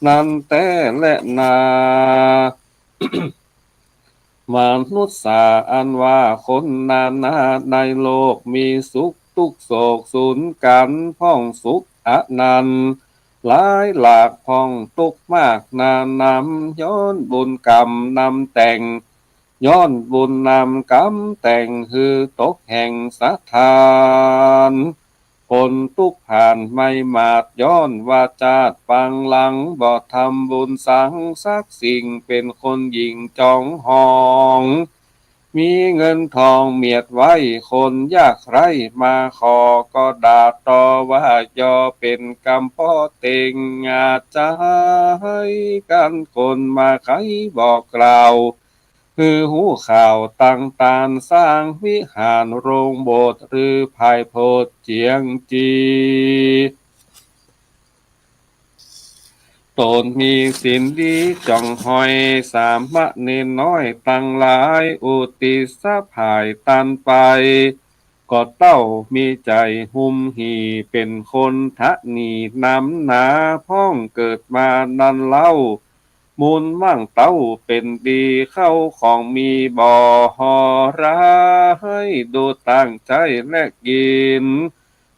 นั้นแต๊แลนา มนุษย์สาอันว่าคนนานาในโลก มีสุขตุ๊กข์โศกสูญกั๋นพ่องสุขอันนั้น หลายหลากพ่องตุ๊กข์มากนานำ ย้อนบุญกรรมนำแต่ง ย้อนบุญนำกรรมแต่ง หื้อตกแห่งสถาน ผลตุ๊กข์ผ่านไม้หมาด ย้อนว่าจาติปางหลัง บ่ทำบุญสังสักสิ่ง เป๋นคนหยิ่งจองหอง มีเงินทองเมียดไว้ คนยากไร้มาขอก็ด่าต่อว่า ย่อเป๋นกรรมป้อเต็ง อาจจะให้กันคนมาไขบอกกล่าว หื้อฮู้ข่าวตั้งตานสร้างวิหารโรงโบสถ์ หรือผายโพธิ์เจียงจี ต๋นมีศีลดีจ่องห้อย สามเณรน้อยตังหลาย อุติสสะผายตันไป ก็เต้ามีใจ๋หุมหี่ เป๋นคนทะนีนำหนา พ่องเกิดมานั้นเล่า มูลมั่งเต้าเป๋นดี เข้าของมีบ่ห่อร้าย ดูตั้งใจ๊และกิ๋น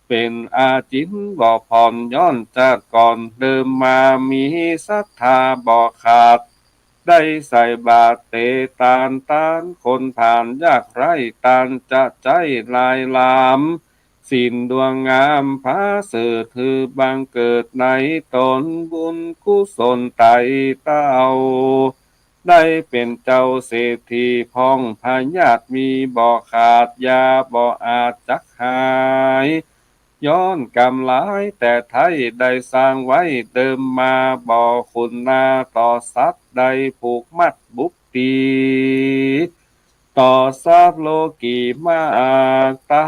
เป๋นอาจิณบ่ผ่อน ย้อนจาติก่อนเดิมมา มีศรัทธาบ่ขาด ได้ใส่บาตรเตตาน ตานคนผ่านยากไร้ ตานจะใจ๊ลายหลาม ศีลดวงงามผาเสริฐ หื้อบังเกิดในต๋น บุญกุศลไต่เต้า ได้เป๋นเจ้าเศรษฐี พ่องพยาธิมีบ่ขาด ยาบ่อาจจักหาย ย้อนกรรมหลายแต่ไท้ ได้สร้างไว้เดิมมา บ่ขุนนาต่อสัตว์ ได้ผูกมัดบุปผี ต่อสัตว์โลกีมากเต้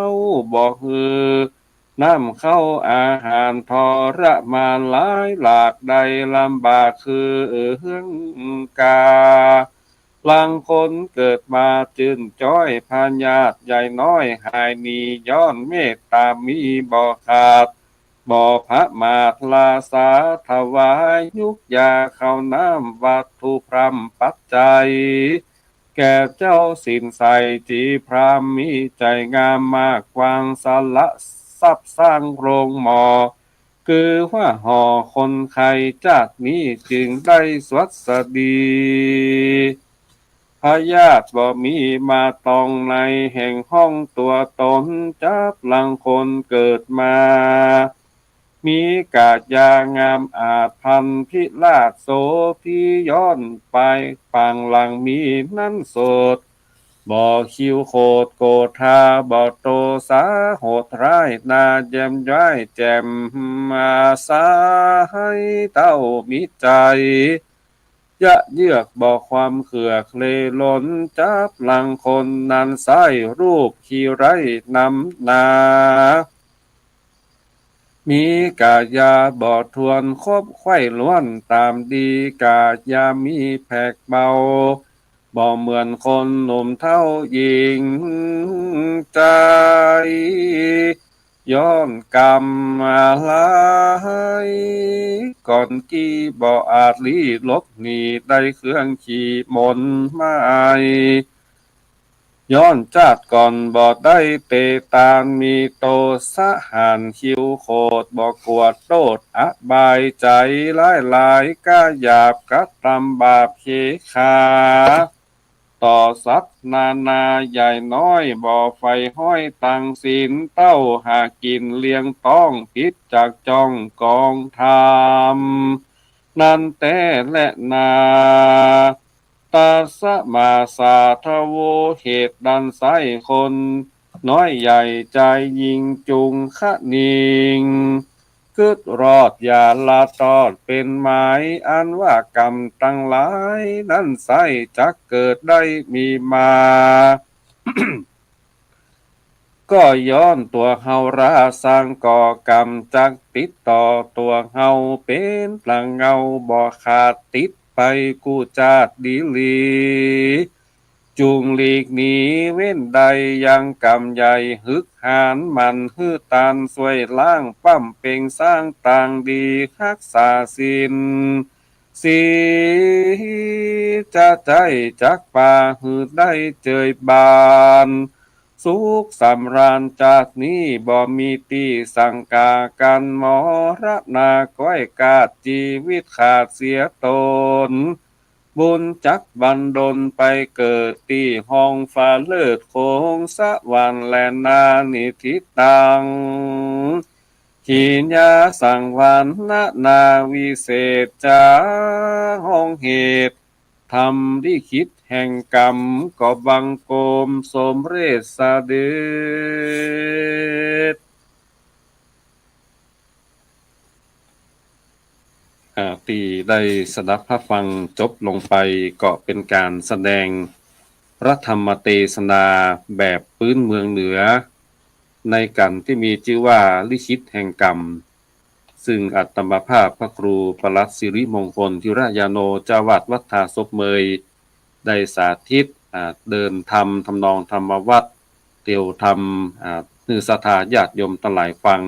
า บ่หื้อน้ำเข้าอาหาร ทรมานหลายหลาก ได้ลำบากคือเอื้องกา ลางคนเกิดมาจื้นจ้อย พยาธิใหญ่น้อยหายหนี ย้อนเมตตามีบ่ขาด บ่ประมาท ราษาถวายยุกยา ข้าวน้ำ วัตถุพร่ำปัจจัย แก่เจ้าศีลใส จีพราหมณ์มีใจ๋งาม มากกว้างสละทรัพย์สร้างโรงหมอ คือว่าห่อคนไข้ จาตินี้จึงได้สวัสดี พยาธิบ่มีมาตองใน แห่งห้องตั๋วต๋น จับลางคนเกิดมา มีกายางามอาจพันพิราชโสภี ย้อนไปปางหลังมีนั้นโสด บ่คิวโขดโกธา บ่โตสาโหดร้าย หน้าแย้มย้ายแจ่มใส เต้ามีใจ๋ เยาะเยือกบ่ความเคืองเลหลน จับหลังคนนั้นใส้ รูปขี้ไร้นำหน้า มีกายาบ่ถ้วนครบไขว้ล้วน ต๋ามดีกายามีแผกเบา บ่เหมือนคนหนุ่มเฒ่าหญิงใจ๋ ย้อนกรรมหลายก่อนกี้ บ่อาจลี้หลบหนี ได้เครื่องขี่มนต์ไม้ ย้อนจาติก่อนบ่ได้เตตาน มีโตสะหานคิวโขด บ่กลัวโต้ษอบายใจ๋ ร้ายหลายก้าหยาบกระตำบาปเขขา ต่อสัตว์นานาใหญ่น้อย บ่ใฝ่ฮ้อยตังศีล เต้าหากิ๋นเลี้ยงต๊อง ผิดจากจ้องกองธรรมนั้นแต๊แลนา ตัสมาสาทโว เหตุนั้นไส้คนน้อยใหญ่ใจ๋ ยิ่งจุ่งคะนิง กึ๊ดรอดอย่าละตอด เป๋นหมายอันว่ากรรมตังหลายนั้นไส้ จักเกิดได้มีมา ก็ย้อนตั๋วเฮาร้าสร้างก่อกรรม จักติดต่อตั๋วเฮาเป๋นปลังเงา บ่ขาดติดไปกู้จาติดีหลี จุ่งหลีกหนีเว้นได้ ยังกรรมใหญ่หึกหาญ หมั่นหื้อตานซ่วยล้าง ปั๊มเป๋งสร้างตางดี ฮักษาศีล สีจะใจ๊จักปาหื้อได้เจยบาน สุขสำราญจาตินี้ บ่มีตี้สังกากั๋น มรณาก้อยกาด จีวิตขาดเสียต๋น บุญจักบันดลไปเกิด ตี้ห้องฟ้าเลิศโขงสวรรค์แลนา นิทธิตัง ขีญาสังวรรณนา วิเศษจาห้องเหตุ ธรรมลิขิตแห่งกรรม ก็บังคมสมเร็จเสด็จ อ่า ตี้ได้สดับฮับฟังจบลงไป ก็เป๋นก๋านแสดงพระธรรมเตสนาแบบปื๊นเมืองเหนือ ในกัณฑ์ตี้มีจื้อว่าลิขิตแห่งกรรม ซึ่งอาตมาภาพพระครูประหลัดสิริมงคลธีระยาโน เจ้าวัดวัดท่าศพเมย ได้สาธิต อ่า เดินธรรมทำนองธรรมวัตร เตียวธรรม อ่า หื้อศรัทธาญาติโยมตังหลายฟัง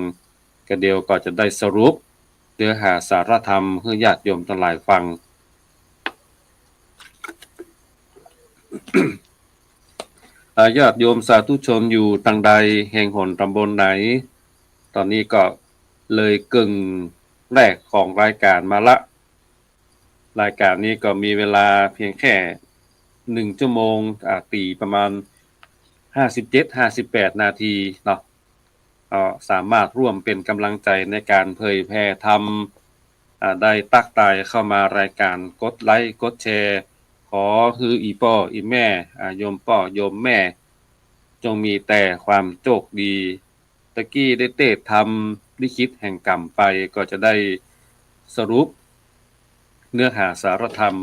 ก็เดี๋ยวก็จะได้สรุปเนื้อหาสาระธรรมหื้อญาติโยมตังหลายฟัง อ่า ญาติโยมสาธุชนอยู่ตังใด แห่งหนต๋ำบลไหน ต๋อนนี้ก็เลยเกิ่งแรกของรายก๋านมาละ รายก๋านนี้ก็มีเวลาเพียงแค่หนึ่งชั่วโมง อ่า ตี๋ประมาณห้าสิบเจ็ด ห้าสิบแปดนาทีเนาะ ก็สามารถร่วมเป๋นก๋ำลังใจ๋ในก๋านเผยแผ่ธรรม อ่า ได้ตั๊กตายเข้ามารายก๋าน กดไลก์ กดแชร์ ขอหื้ออี่ป้ออี่แม่ อ่า โยมป้อโยมแม่ จงมีแต่ความโจคดี ตะกี้ได้เตสน์ธรรมลิขิตแห่งกรรมไป ก็จะได้สรุปเนื้อหาสาระธรรม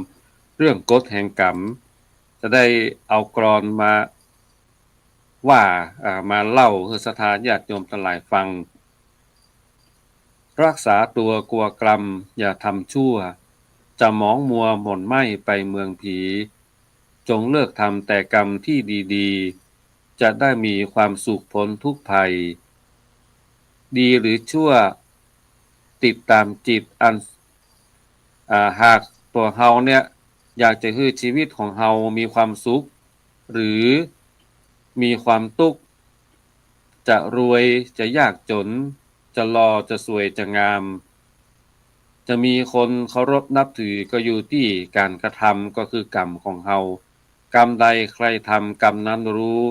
เรื่องกฎแห่งกรรม จะได้เอากลอนมาว่า อ่า มาเล่าหื้อศรัทธาญาติโยมตังหลายฟัง รักษาตั๋วกลัวกรรมอย่าทำชั่ว จะหมองมัวหม่นไหม้ไปเมืองผี จงเลือกทำแต่กรรมที่ดีๆ จะได้มีความสุขพ้นทุกข์ภัย ดีหรือชั่ว ติดต๋ามจิตอัน อ่า หากตั๋วเฮาเนี่ย อยากจะหื้อชีวิตของเฮามีความสุข หรือมีความตุ๊กข์ จะรวย จะยากจ๋น จะหล่อ จะสวย จะงาม จะมีคนเคารพนับถือ ก็อยู่ตี้ก๋านกระทำ ก็คือกรรมของเฮา กรรมใดใครทำกรรมนั้นรู้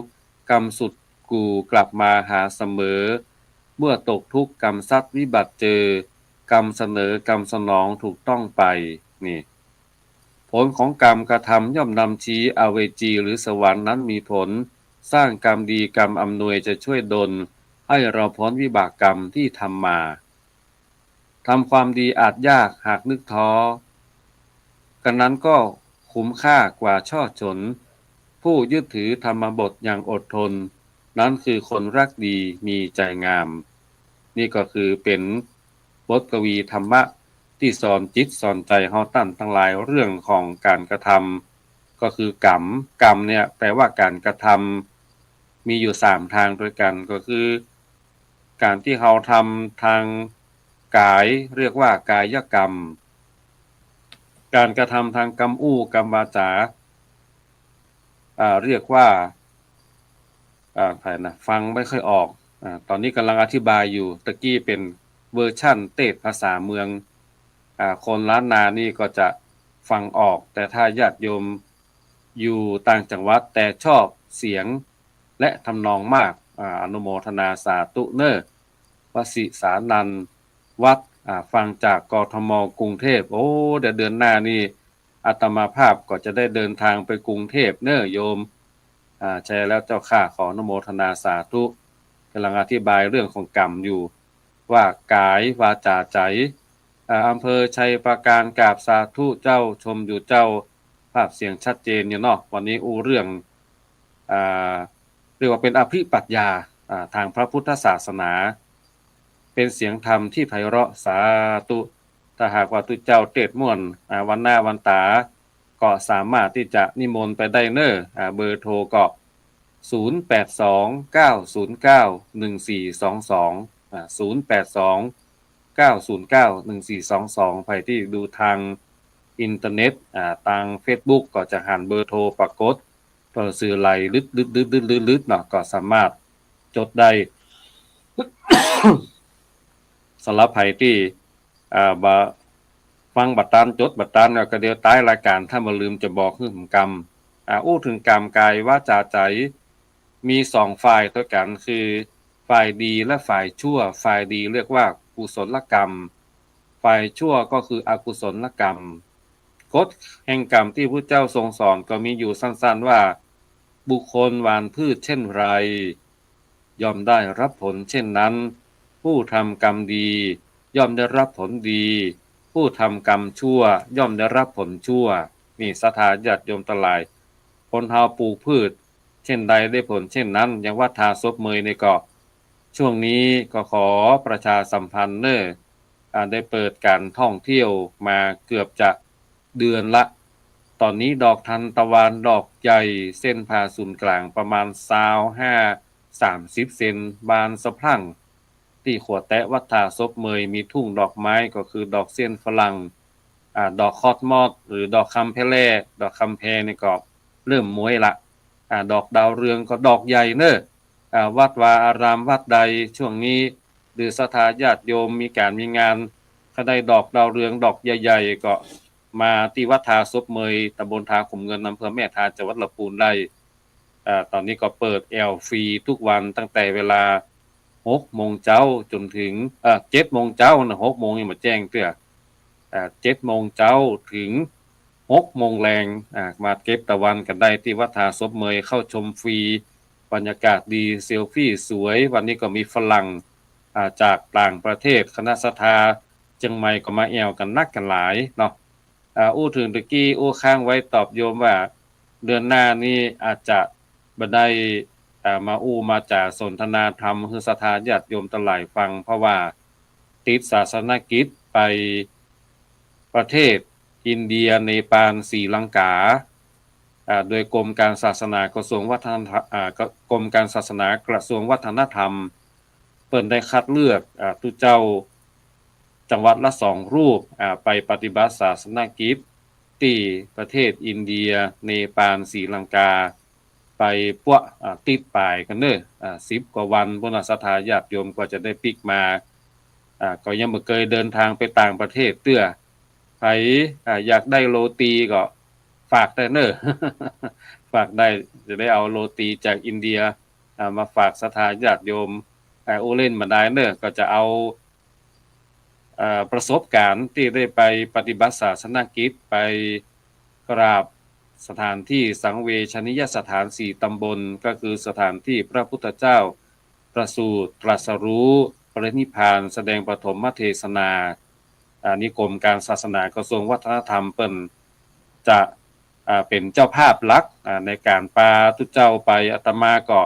กรรมสุดกู่กลับมาหาเสมอ เมื่อตกทุกข์กรรมซัดวิบัติเจอ กรรมเสนอกรรมสนองถูกต้องไป นี่ ผลของกรรมกระทำย่อมนำชี้ อเวจีหรือสวรรค์นั้นมีผล สร้างกรรมดีกรรมอำนวยจะช่วยดล ให้เราพ้นวิบากกรรมที่ทำมา ทำความดีอาจยากหากนึกท้อ กระนั้นก็คุ้มค่ากว่าช่อฉน ผู้ยึดถือธรรมบทอย่างอดทน นั้นคือคนรักดีมีใจงาม นี่ก็คือเป๋นบทกวีธรรมะตี้สอนจิตสอนใจ๋เฮาต้านตังหลายเรื่องของก๋านกระทำ ก็คือกรรม กรรมเนี่ยแปลว่าก๋านกระทำ มีอยู่สามตางตวยกั๋น ก็คือก๋านตี้เฮาทำตางก๋ายเรียกว่ากายกรรม ก๋านกระทำตางกำอู้กำวาจ๋า อ่า เรียกว่า อ่า ใผนะ ฟังไม่ค่อยออก อ่า ต๋อนนี้ก่ำลังอธิบายอยู่ ตะกี้เป๋นเวอร์ชันเตสน์ภาษาเมือง อ่า คนล้านนานี่ก็จะฟังออก แต่ถ้าญาติโยมอยู่ต่างจังหวัดแต่ชอบเสียงและทำนองมาก อ่า อนุโมทนาสาธุเน่อ วสิสานันท์ วัด อ่า ฟังจาก กทม กรุงเทพ โอ้ เดี๋ยวเดือนหน้านี่ อาตมาภาพก็จะได้เดินทางไปกรุงเทพเน่อโยม อ่า ใช่แล้วเจ้าข้า ขออนุโมทนาสาธุ ก่ำลังอธิบายเรื่องของกรรมอยู่ ว่ากายวาจ๋าใจ๋ อ่า อำเภอชัยปราการ กราบสาธุเจ้า ชมอยู่เจ้า ภาพเสียงชัดเจนอยู่เนาะ วันนี้อู้เรื่อง อ่า เรียกว่าเป๋นอภิปรัชญา อ่า ตางพระพุทธศาสนา เป๋นเสียงธรรมตี้ไพเราะ สาธุ ถ้าหากว่าตุ๊เจ้าเตสน์ม่วน อ่า วันหน้าวันต๋า ก็สามารถตี้จะนิมนต์ไปได้เน่อ อ่า เบอร์โทรก็ ศูนย์แปดสอง เก้าศูนย์เก้า หนึ่งสี่สองสอง อ่า ศูนย์แปดสอง เก้าศูนย์เก้า หนึ่งสี่สองสอง ใผตี้ดูตางอินเทอร์เน็ต อ่า ตางเฟซบุ๊กก็จะหันเบอร์โทรปรากฏ เปิ้นจื้อไหล่ลึดๆๆๆๆเนาะ ก็สามารถจดได้ สำหรับใผตี้ อ่า บ่ ฟังบ่ตัน จดบ่ตัน แล้วก็เดี๋ยวต๊ายรายก๋าน ถ้าบ่ลืมจะบอกหื้อหืมกำ อ่า อู้เถิงกรรมกายวาจ๋าใจ๋ มีสองฝ่ายตวยกั๋น คือฝ่ายดีและฝ่ายชั่ว ฝ่ายดีเรียกว่ากุศลกรรม ฝ่ายชั่วก็คืออกุศลกรรม กฎแห่งกรรมตี้พุทธเจ้าทรงสอนก็มีอยู่สั้นๆ ว่า บุคคลหว่านพืชเช่นไร ย่อมได้รับผลเช่นนั้น ผู้ทำกรรมดีย่อมได้รับผลดี ผู้ทำกรรมชั่วย่อมได้รับผลชั่ว นี่ศรัทธาญาติโยมตังหลาย คนเฮาปลูกพืชเช่นใดได้ผลเช่นนั้น อย่างวัดท่าศพเมยนี่ก็ ช่วงนี้ก็ขอประชาสัมพันธ์เน่อ อ่า ได้เปิดก๋านท่องเที่ยวมาเกือบจะเดือนละ ต๋อนนี้ดอกทานตะวันดอกใหญ่ เส้นผ่าศูนย์กลางประมาณซาวห้า สามสิบเซน บานสะพรั่ง ตี้ขัวแต๊ะวัดท่าศพเมย มีทุ่งดอกไม้ก็คือดอกเสี้ยนฝรั่ง อ่า ดอกคอสมอส หรือดอกคำแพแล่ ดอกคำแพนี่ก็เริ่มม้วยละ อ่า ดอกดาวเรืองก็ดอกใหญ่เน่อ อ่า วัดวาอารามวัดใดช่วงนี้ หรือศรัทธาญาติโยมมีก๋านมีงาน ถ้าได้ดอกดาวเรืองดอกใหญ่ๆ ก็มาตี้วัดท่าศพเมย ตำบลท่าขุมเงิน อำเภอแม่ทา จังหวัดลำพูนได้ อ่า ต๋อนนี้ก็เปิดแอวฟรีทุกวันตั้งแต่เวลาหกโมงเจ๊าจ๋นเถิง เอ่อ เจ็ดโมงเจ๊านะ หกโมงยังบ่แจ้งเตื้อ อ่า เจ็ดโมงเจ๊าเถิงหกโมงแลง อ่า มาเก็บตะวันกั๋นได้ตี้วัดท่าศพเมย เข้าชมฟรี บรรยากาศดี เซลฟี่สวย วันนี้ก็มีฝรั่ง อ่า จากต่างประเทศ คณะศรัทธาเจียงใหม่ก็มาแอ่วกั๋นนักกั๋นหลายเนาะ อ่า อู้เถิงตะกี้อู้ค้างไว้ตอบโยมว่า เดือนหน้านี้อาจจะบ่ได้ อ่า มาอู้มาจ๋าสนทนาธรรมหื้อศรัทธาญาติโยมตังหลายฟัง เพราะว่าติดศาสนกิจไปประเทศอินเดีย เนปาล ศรีลังกา อ่า โดยกรมการศาสนากระทรวงวัฒนธรรม อ่า กระ- กรมการศาสนากระทรวงวัฒนธรรม เปิ้นได้คัดเลือก อ่า ตุ๊เจ้าจังหวัดละสองรูป อ่า ไปปฏิบัติศาสนกิจตี้ประเทศอินเดีย เนปาล ศรีลังกา ไปปั๊ว อ่า ติดป๋ายกั๋นเน่อ อ่า สิบกว่าวัน พุ้นน่ะ ศรัทธาญาติโยมก็จะได้ปิ๊กมา อ่า ก็ยังบ่เกยเดินทางไปต่างประเทศเตื้อ ใผ อ่า อยากได้โรตีก็ฝากได้เน่อ ฝากได้ จะได้เอาโรตีจากอินเดีย อ่า มาฝากศรัทธาญาติโยม อ่า อู้เล่นบ่ได้เน่อ ก็จะเอา เอ่อ ประสบการณ์ตี้ได้ไปปฏิบัติศาสนกิจ ไปกราบสถานตี้สังเวชนียสถานสี่ตำบล ก็คือสถานตี้พระพุทธเจ้าประสูติตรัสรู้ปรินิพพาน แสดงปฐมเทศนา อ่า นี่กรมการศาสนากระทรวงวัฒนธรรมเปิ้นจะ อ่า เป๋นเจ้าภาพหลัก อ่า ในก๋านปาตุ๊เจ้าไป อาตมาก็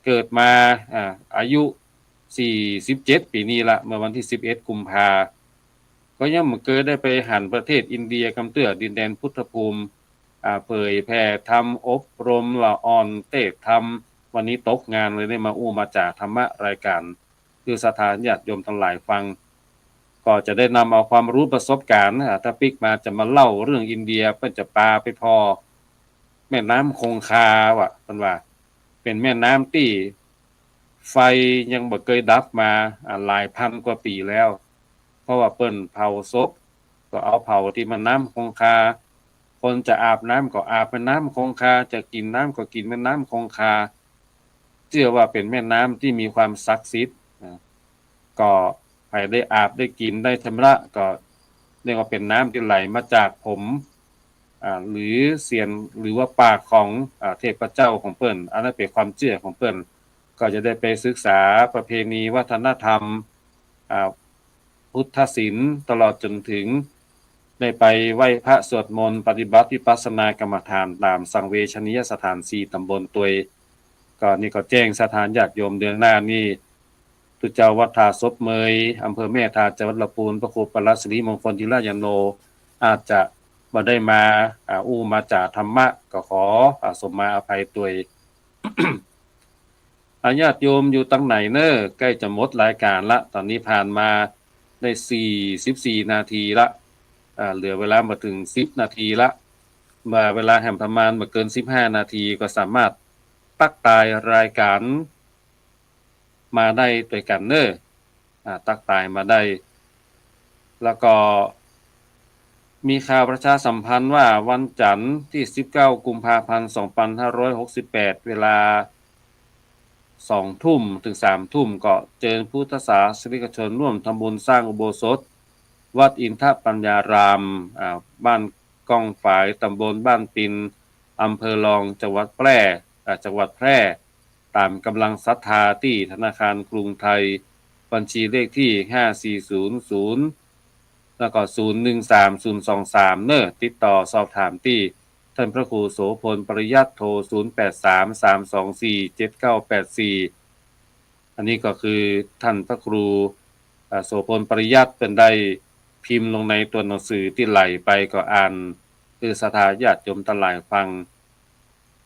เกิดมา อ่า อายุสี่สิบเจ็ดปี๋นี้ละ เมื่อวันตี้สิบเอ็ดกุมภา ก็ยังบ่เกยได้ไปหันประเทศอินเดียกำเตื้อ ดินแดนพุทธภูมิ อ่า เผยแผ่ธรรม อบรมละอ่อนเตศน์ธรรม วันนี้ตกงานเลยได้มาอู้มาจ๋าธรรมะรายก๋าน คือศรัทธาญาติโยมตังหลายฟัง ก็จะได้นำเอาความรู้ประสบการณ์ อ่า ถ้าปิ๊กมาจะมาเล่าเรื่องอินเดีย เปิ้นจะปาไปผ่อแม่น้ำคงคาว่ะ เปิ้นว่าเป๋นแม่น้ำตี้ไฟยังบ่เกยดับมา อ่า หลายพันกว่าปี๋แล้ว เพราะว่าเปิ้นเผาศพ ก็เอาเผาตี้แม่น้ำคงคา คนจะอาบน้ำก็อาบแม่น้ำคงคา จะกิ๋นน้ำก็กิ๋นแม่น้ำคงคา เจื้อว่าเป๋นแม่น้ำตี้มีความศักดิ์สิทธิ์นะ ก็ใผได้อาบได้กิ๋นได้ชำระ ก็เรียกว่าเป๋นน้ำตี้ไหลมาจากผม อ่า หรือเสียน หรือว่าปากของ อ่า เทพเจ้าของเปิ้น อันนั้นเป๋นความเจื้อของเปิ้น ก็จะได้ไปศึกษาประเพณีวัฒนธรรม อ่า พุทธศิลป์ ตลอดจ๋นถึงได้ไปไหว้พระสวดมนต์ ปฏิบัติวิปัสสนากรรมฐานต๋ามสังเวชนียสถานสี่ตำบลตวย ก็นี่ก็แจ้งศรัทธาญาติโยม เดือนหน้านี่ ตุ๊เจ้าวัดท่าศพเมย อำเภอแม่ทา จังหวัดลำพูน พระครูปลัดสิริมงคลธีระยาโน อาจจะบ่ได้มา อ่า อู้มาจ๋าธรรมะ ก็ขอ อ่า สมมาอภัยตวย อ่า ญาติโยมอยู่ตังไหนเน่อ ใก้จะหมดรายก๋านละ ต๋อนนี้ผ่านมาได้สี่สิบสี่นาทีละ อ่า เหลือเวลาบ่เถิงสิบนาทีละ เมื่อเวลาแหมประมาณบ่เกินสิบห้านาที ก็สามารถตั๊กตายรายก๋านมาได้ตวยกั๋นเน่อ อ่า ตั๊กตายมาได้ แล้วก็มีข่าวประชาสัมพันธ์ว่าวันจันทร์ตี้สิบเก้ากุมภาพันธ์สองปันห้าร้อยหกสิบแปด เวลาสองทุ่มเถิงสามทุ่ม ก็เจิญพุทธศาสนิกชนร่วมทำบุญสร้างอุโบสถ วัดอินทปัญญาราม อ่า บ้านก้องฝาย ตำบลบ้านปิน อำเภอรอง จังหวัดแพร่ อ่า จังหวัดแพร่ ต๋ามก๋ำลังศรัทธาตี้ธนาคารกรุงไทย บัญชีเลขตี้ห้าสี่ศูนย์ศูนย์ แล้วก็ศูนย์หนึ่งสามศูนย์สองสาม เน่อ ติดต่อสอบถามตี้ท่านพระครูโสภณ ปริยัติ โทร ศูนย์แปดสาม สามสองสี่ เจ็ดเก้าแปดสี่ อันนี้ก็คือท่านพระครู อ่า โสภณ ปริยัติ เปิ้นได้พิมพ์ลงในตั๋วหนังสือตี้ไหลไป ก็อ่านหื้อศรัทธาญาติโยมตังหลายฟัง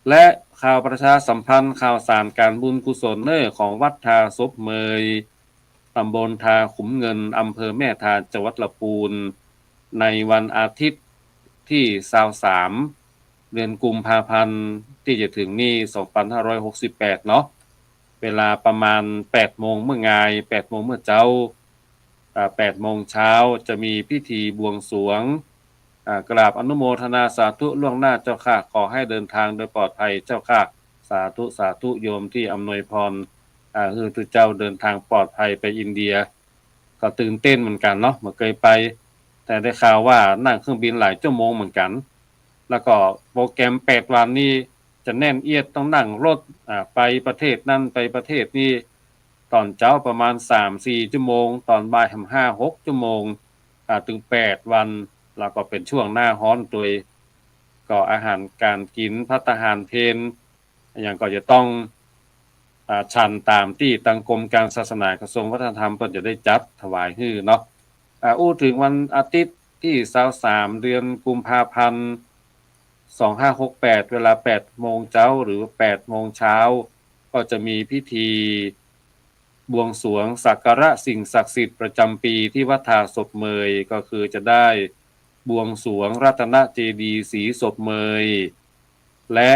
และข่าวประชาสัมพันธ์ข่าวสารก๋านบุญกุศลเน่อ ของวัดท่าศพเมย ตำบลท่าขุมเงิน อำเภอแม่ทา จังหวัดลำพูน ในวันอาทิตย์ตี้ซาวสาม เดือนกุมภาพันธ์ตี้จะเถิงนี่ สองปันห้าร้อยหกสิบแปด เนาะ เวลาประมาณแปดโมงเมื่องาย แปดโมงเมื่อเจ๊า อ่า แปดโมงเช้าจะมีพิธีบวงสรวง อ่า กราบอนุโมทนาสาธุล่วงหน้าเจ้าข้า ขอให้เดินทางโดยปลอดภัยเจ้าข้า สาธุ สาธุ โยมตี้อำนวยพร อ่า หื้อตุ๊เจ้าเดินทางปลอดภัยไปอินเดีย ก็ตื่นเต้นเหมือนกั๋นเนาะ บ่เกยไป แต่ได้ข่าวว่านั่งเครื่องบินหลายชั่วโมงเหมือนกั๋น แล้วก็โปรแกรมแปดวันนี่จะแน่นเอียด ต้องนั่งรถ อ่า ไปประเทศนั้นไปประเทศนี้ ต๋อนเจ๊าประมาณสามสี่ชั่วโมง ต๋อนบ่ายห้าหกชั่วโมง อ่า เถิงแปดวัน แล้วก็เป๋นช่วงหน้าฮ้อนตวย ก็อาหารก๋านกิ๋น ภัตตาหารเพล อะหยังก็จะต้อง อ่า ฉันต๋ามตี้ตางกรมก๋านศาสนากระทรวงวัฒนธรรมเปิ้นจะได้จัดถวายหื้อเนาะ อ่า อู้เถิงวันอาทิตย์ตี้ซาวสาม เดือนกุมภาพันธ์ สองห้าหกแปด เวลาแปดโมงเจ๊าหรือแปดโมงเช้า ก็จะมีพิธีบวงสรวงสักการะสิ่งศักดิ์สิทธิ์ประจำปีที่วัดท่าศพเมย ก็คือจะได้บวงสรวงรัตนเจดีย์ศรีศพเมย และ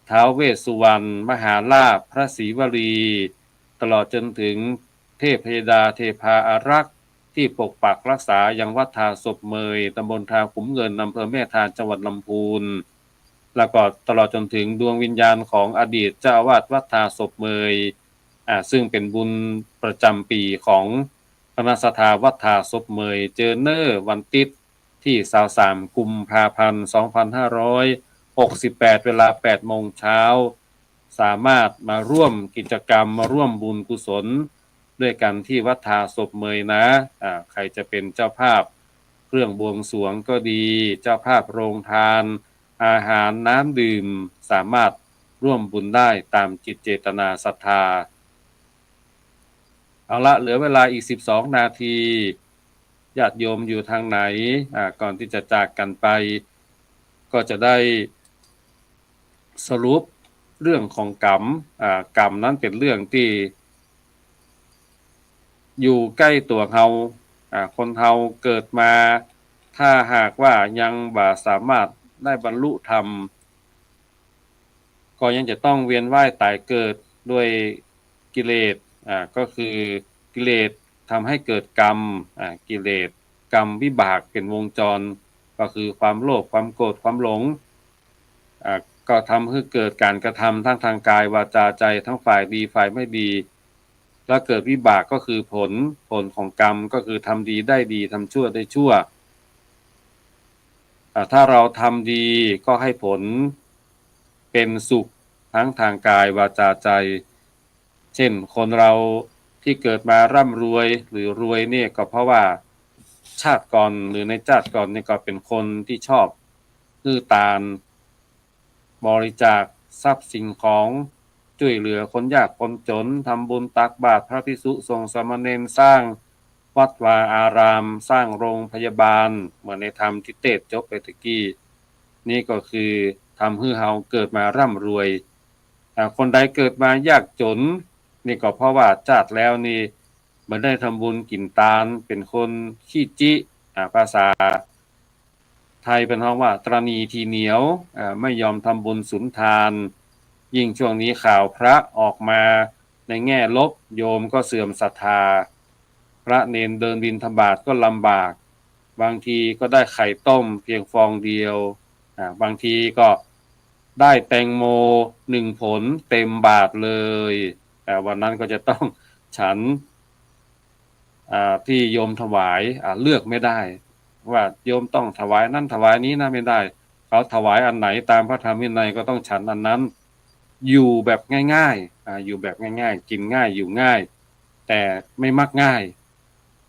ท้าวเวสสุวรรณ มหาลาภ พระศรีวลี ตลอดจ๋นเถิงเทพยดาเทพาอารักษ์ที่ปกปักรักษายังวัดท่าศพเมย ตำบลท่าขุมเงิน อำเภอแม่ทา จังหวัดลำพูน แล้วก็ตลอดจ๋นเถิงดวงวิญญาณของอดีตเจ้าอาวาสวัดท่าศพเมย อ่า ซึ่งเป๋นบุญประจ๋ำปี๋ของคณะศรัทธาวัดท่าศพเหมย เจอเน่อวันติ๊ดตี้ซาวสามกุมภาพันธ์สองพันห้าร้อยหกสิบแปด เวลาแปดโมงเช้า สามารถมาร่วมกิจกรรม มาร่วมบุญกุศลด้วยกั๋นตี้วัดท่าศพเหมยนะ อ่า ใผจะเป๋นเจ้าภาพเครื่องบวงสรวงก็ดี เจ้าภาพโรงทาน อาหารน้ำดื่ม สามารถร่วมบุญได้ต๋ามจิตเจตนาศรัทธา เอาละ เหลือเวลาอีกสิบสองนาที ญาติโยมอยู่ตางไหน อ่า ก่อนตี้จะจากกั๋นไป ก็จะได้สรุปเรื่องของกรรม อ่า กรรมนั้นเป๋นเรื่องตี้อยู่ใก้ตั๋วเฮา อ่า คนเฮาเกิดมา ถ้าหากว่ายังบ่สามารถได้บรรลุธรรม ก็ยังจะต้องเวียนว่ายต๋ายเกิดด้วยกิเลส อ่า ก็คือกิเลสทำให้เกิดกรรม อ่า กิเลส กรรมวิบากเป๋นวงจร ก็คือความโลภ ความโกรธ ความหลง อ่า ก็ทำหื้อเกิดก๋านกระทำทั้งตางกาย วาจา ใจ๋ ทั้งฝ่ายดี ฝ่ายไม่ดี แล้วเกิดวิบากก็คือผล ผลของกรรมก็คือทำดีได้ดี ทำชั่วได้ชั่ว อ่า ถ้าเราทำดีก็ให้ผลเป๋นสุขทั้งตางกาย วาจา ใจ๋ เช่น คนเราตี้เกิดมาร่ำรวยหรือรวยเนี่ย ก็เพราะว่าชาติก่อนหรือในจาติก่อนเนี่ยก็เป๋นคนตี้ชอบหื้อตาน บริจาคทรัพย์สิ่งของ จ้วยเหลือคนยากคนจ๋น ทำบุญตักบาตรพระภิกษุสงฆ์สามเณร สร้างวัดวาอาราม สร้างโรงพยาบาล เหมือนในธรรมตี้เตสน์จบไปตะกี้ นี่ก็คือทำหื้อเฮาเกิดมาร่ำรวย อ่า คนใดเกิดมายากจ๋น นี่ก็เพราะว่าจาติแล้วนี่บ่ได้ทำบุญกิ๋นตาน เป๋นคนขี้จิ อ่า ภาษาไทยเปิ้นฮ้องว่าตระหนี่ถี่เหนียว อ่า ไม่ยอมทำบุญสุนทาน ยิ่งช่วงนี้ข่าวพระออกมาในแง่ลบ โยมก็เสื่อมศรัทธา พระเณรเดินบิณฑบาตก็ลำบาก บางทีก็ได้ไข่ต้มเพียงฟองเดียว อ่า บางทีก็ได้แตงโมหนึ่งผลเต็มบาตรเลย อ่า วันนั้นก็จะต้องฉัน อ่า ที่โยมถวาย อ่า เลือกไม่ได้ ว่าโยมต้องถวายนั้นถวายนี้นะ ไม่ได้ เขาถวายอันไหนตามพระธรรมวินัยก็ต้องฉันอันนั้น อยู่แบบง่ายๆ อ่า อยู่แบบง่ายๆ กิ๋นง่าย อยู่ง่าย แต่ไม่มักง่าย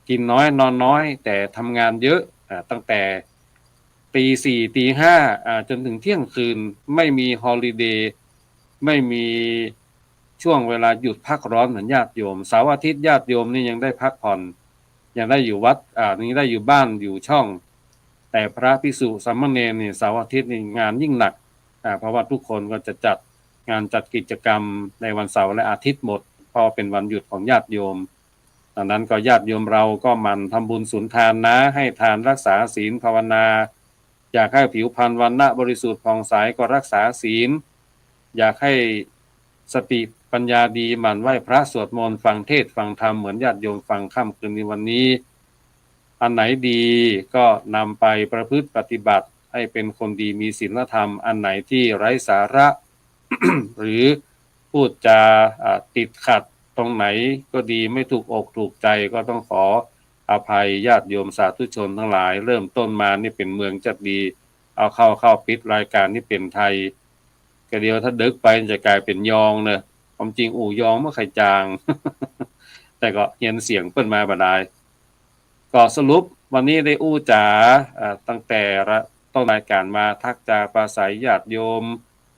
กิ๋นน้อยนอนน้อย แต่ทำงานเยอะ อ่า ตั้งแต่ตีสี่ ตีห้า อ่า จ๋นเถิงเที่ยงคืน ไม่มีฮอลิเดย์ ไม่มีช่วงเวลาหยุดพักร้อนเหมือนญาติโยม เสาร์อาทิตย์ญาติโยมนี่ยังได้พักผ่อน ยังได้อยู่วัด อ่า ยังได้อยู่บ้านอยู่ช่อง แต่พระภิกษุสามเณรนี่เสาร์อาทิตย์นี่งานยิ่งหนัก อ่า เพราะว่าทุกคนก็จะจัดงานจัดกิจกรรมในวันเสาร์และอาทิตย์หมด เพราะเป๋นวันหยุดของญาติโยม ดังนั้นก็ญาติโยมเราก็หมั่นทำบุญสุนทานนะ ให้ทาน รักษาศีล ภาวนา อยากให้ผิวพรรณวรรณะบริสุทธิ์ผ่องใสก็รักษาศีล อยากให้สติปัญญาดี หมั่นไหว้พระสวดมนต์ ฟังเทศน์ฟังธรรมเหมือนญาติโยมฟังค่ำคืนนี้วันนี้ อันไหนดีก็นำไปประพฤติปฏิบัติให้เป็นคนดีมีศีลธรรม อันไหนที่ไร้สาระ หรือพูดจา อ่า ติดขัดตรงไหนก็ดี ไม่ถูกอกถูกใจก็ต้องขออภัยญาติโยมสาธุชนทั้งหลาย เริ่มต้นมานี่เป๋นเมืองจักดี เอาเข้า เข้าปิดรายการนี่เป๋นไทย ก็เดี๋ยวถ้าเดิกไปจะกลายเป๋นยองเนอะ ความจริงอู้ยองบ่ใค่จาง แต่ก็เฮียนเสียงเปิ้นมาบ่ดาย ก็สรุปวันนี้ได้อู้จ๋า อ่า ตั้งแต่ละต้นรายการมา ทักจาปราศรัยญาติโยม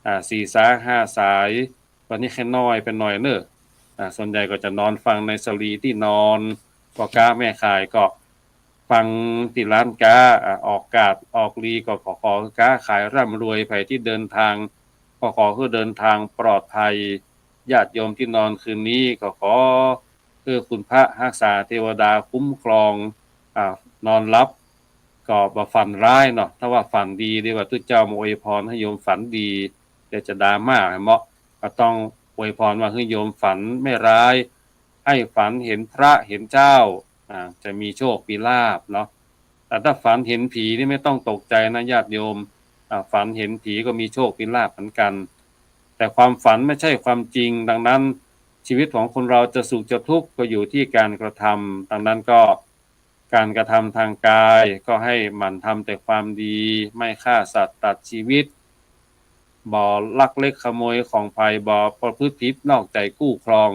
อ่า สี่สายห้าสาย วันนี้แค่น้อยไปหน่อยเนอะ อ่า ส่วนใหญ่ก็จะนอนฟังในสลีตี้นอน พ่อก๊าแม่ขายก็ฟังตี้ร้านก๊า อ่า ออกก๊าดออกลีก็ขอ ขอก๊าขายร่ำรวย ใผตี้เดินทางก็ขอหื้อเดินทางปลอดภัย ญาติโยมตี้นอนคืนนี้ก็ขอหื้อคุณพระฮักษาเทวดาคุ้มครอง อ่า นอนหลับก็บ่ฝันร้ายเนาะ ถ้าว่าฝันดี เดี๋ยวว่าตุ๊เจ้ามาอวยพรให้โยมฝันดี เดี๋ยวจะดราม่าเหมาะ ก็ต้องอวยพรว่าหื้อโยมฝันไม่ร้าย ให้ฝันเห็นพระเห็นเจ้า อ่า จะมีโชคมีลาภเนาะ แต่ถ้าฝันเห็นผีนี่ไม่ต้องตกใจนะญาติโยม อ่า ฝันเห็นผีก็มีโชคมีลาภเหมือนกัน แต่ความฝันไม่ใช่ความจริง ดังนั้น ชีวิตของคนเราจะสุขจะทุกข์ก็อยู่ที่การกระทำ ดังนั้นก็การกระทำทางกายก็ให้หมั่นทำแต่ความดี ไม่ฆ่าสัตว์ตัดชีวิต บ่ลักเล็กขโมยของใผ บ่ประพฤติผิดนอกใจคู่ครอง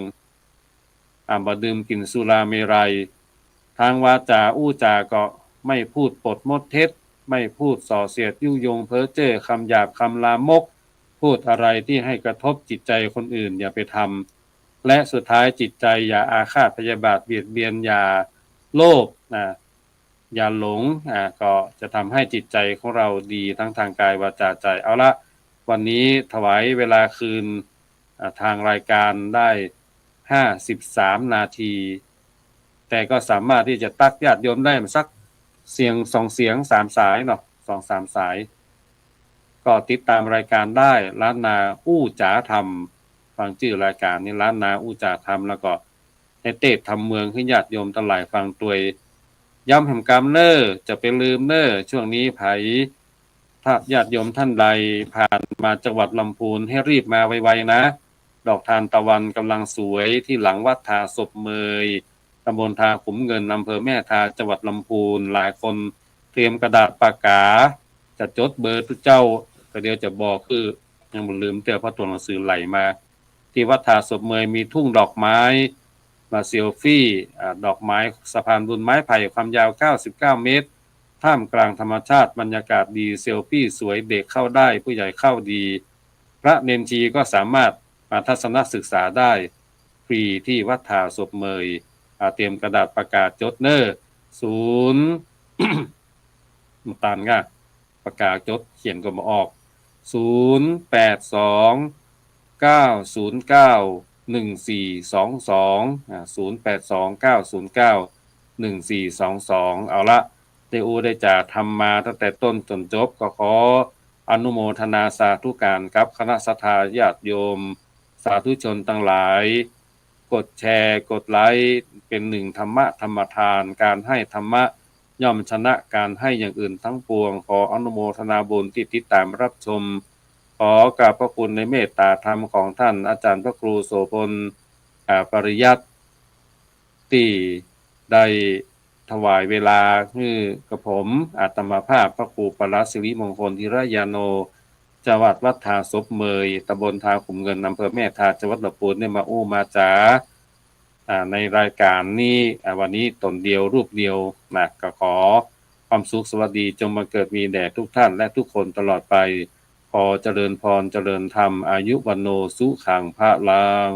อ่า บ่ดื่มกิ๋นสุราเมรัย ทางวาจาอู้จาก็ไม่พูดปดมดเท็จ ไม่พูดส่อเสียดยุยงเพ้อเจ้อ คำหยาบคำลามก พูดอะไรที่ให้กระทบจิตใจคนอื่นอย่าไปทำ และสุดท้ายจิตใจอย่าอาฆาตพยาบาทเบียดเบียน อย่าโลภนะ อย่าหลง อ่า ก็จะทำให้จิตใจของเราดีทั้งทางกายวาจาใจ เอาละ วันนี้ถวายเวลาคืน อ่า ทางรายการได้ห้าสิบสามนาที แต่ก็สามารถที่จะตั๊กญาติโยมได้มาสักเสียงสองเสียงสามสายเนาะ สองสามสาย ก็ติดตามรายการได้ ล้านนาอู้จ๋าธรรม ฟังจื้อรายการนี้ ล้านนาอู้จ๋าธรรม แล้วก็ได้เตสน์ธรรมเมืองหื้อญาติโยมตังหลายฟังตวย ย้ำแหมกำเน่อ จะไปลืมเน่อ ช่วงนี้ใผ ถ้าญาติโยมท่านใดผ่านมาจังหวัดลำพูน ให้รีบมาไวๆนะ ดอกทานตะวันกำลังสวยที่หลังวัดทาศพเมย ตำบลทาขุมเงิน อำเภอแม่ทา จังหวัดลำพูน หลายคนเตรียมกระดาษปากกา จะจดเบอร์ตุ๊เจ้า ก็เดี๋ยวจะบอกคือ ยังบ่ลืมเตื้อ เพราะตั๋วหนังสือไหลมา ที่วัดทาศพเมยมีทุ่งดอกไม้ มาเซลฟี่ อ่า ดอกไม้สะพานบุญไม้ไผ่ ความยาวเก้าสิบเก้าเมตร ท่ามกลางธรรมชาติ บรรยากาศดี เซลฟี่สวย เด็กเข้าได้ ผู้ใหญ่เข้าดี พระเณรชีก็สามารถมาทัศนศึกษาได้ฟรีที่วัดทาศพเมย อ่า เตรียมกระดาษปากกาจดเน่อ ศูนย์ ตานง่ะ ปากกาจดเขียนก็บ่ออก ศูนย์แปดสอง เก้าศูนย์เก้า หนึ่งสี่สองสอง อ่า ศูนย์แปดสอง เก้าศูนย์เก้า หนึ่งสี่สองสอง เอาละ ได้อู้ได้จ๋าธรรมมาตั้งแต่ต้นจ๋นจบ ก็ขออนุโมทนาสาธุการกับคณะศรัทธาญาติโยม สาธุชนตังหลาย กดแชร์ กดไลก์ เป๋นหนึ่งธรรมะธรรมทาน ก๋านหื้อธรรมะย่อมชนะก๋านหื้ออย่างอื่นตังปวง ขออนุโมทนาบุญตี้ติดต๋ามรับชม ขอกราบพระคุณในเมตต๋าธรรมของต้านอาจ๋ารย์พระครูโสภณ อ่า ปริยัติ ตี้ได้ถวายเวลาหื้อกับผม อาตมาภาพพระครูปลัดสิริมงคลธีระยาโน เจ้าอาวาสวัดทาศพเมย ตำบลทาขุมเงิน อำเภอแม่ทา จังหวัดลำพูน ได้มาอู้มาจ๋า อ่า ในรายการนี้ อ่า วันนี้ต๋นเดียวรูปเดียวนะ ก็ขอความสุขสวัสดีจงบังเกิดมีแด่ทุกท่านและทุกคนตลอดไป ขอเจริญพร เจริญธรรม อายุวัณโณ สุขัง พลัง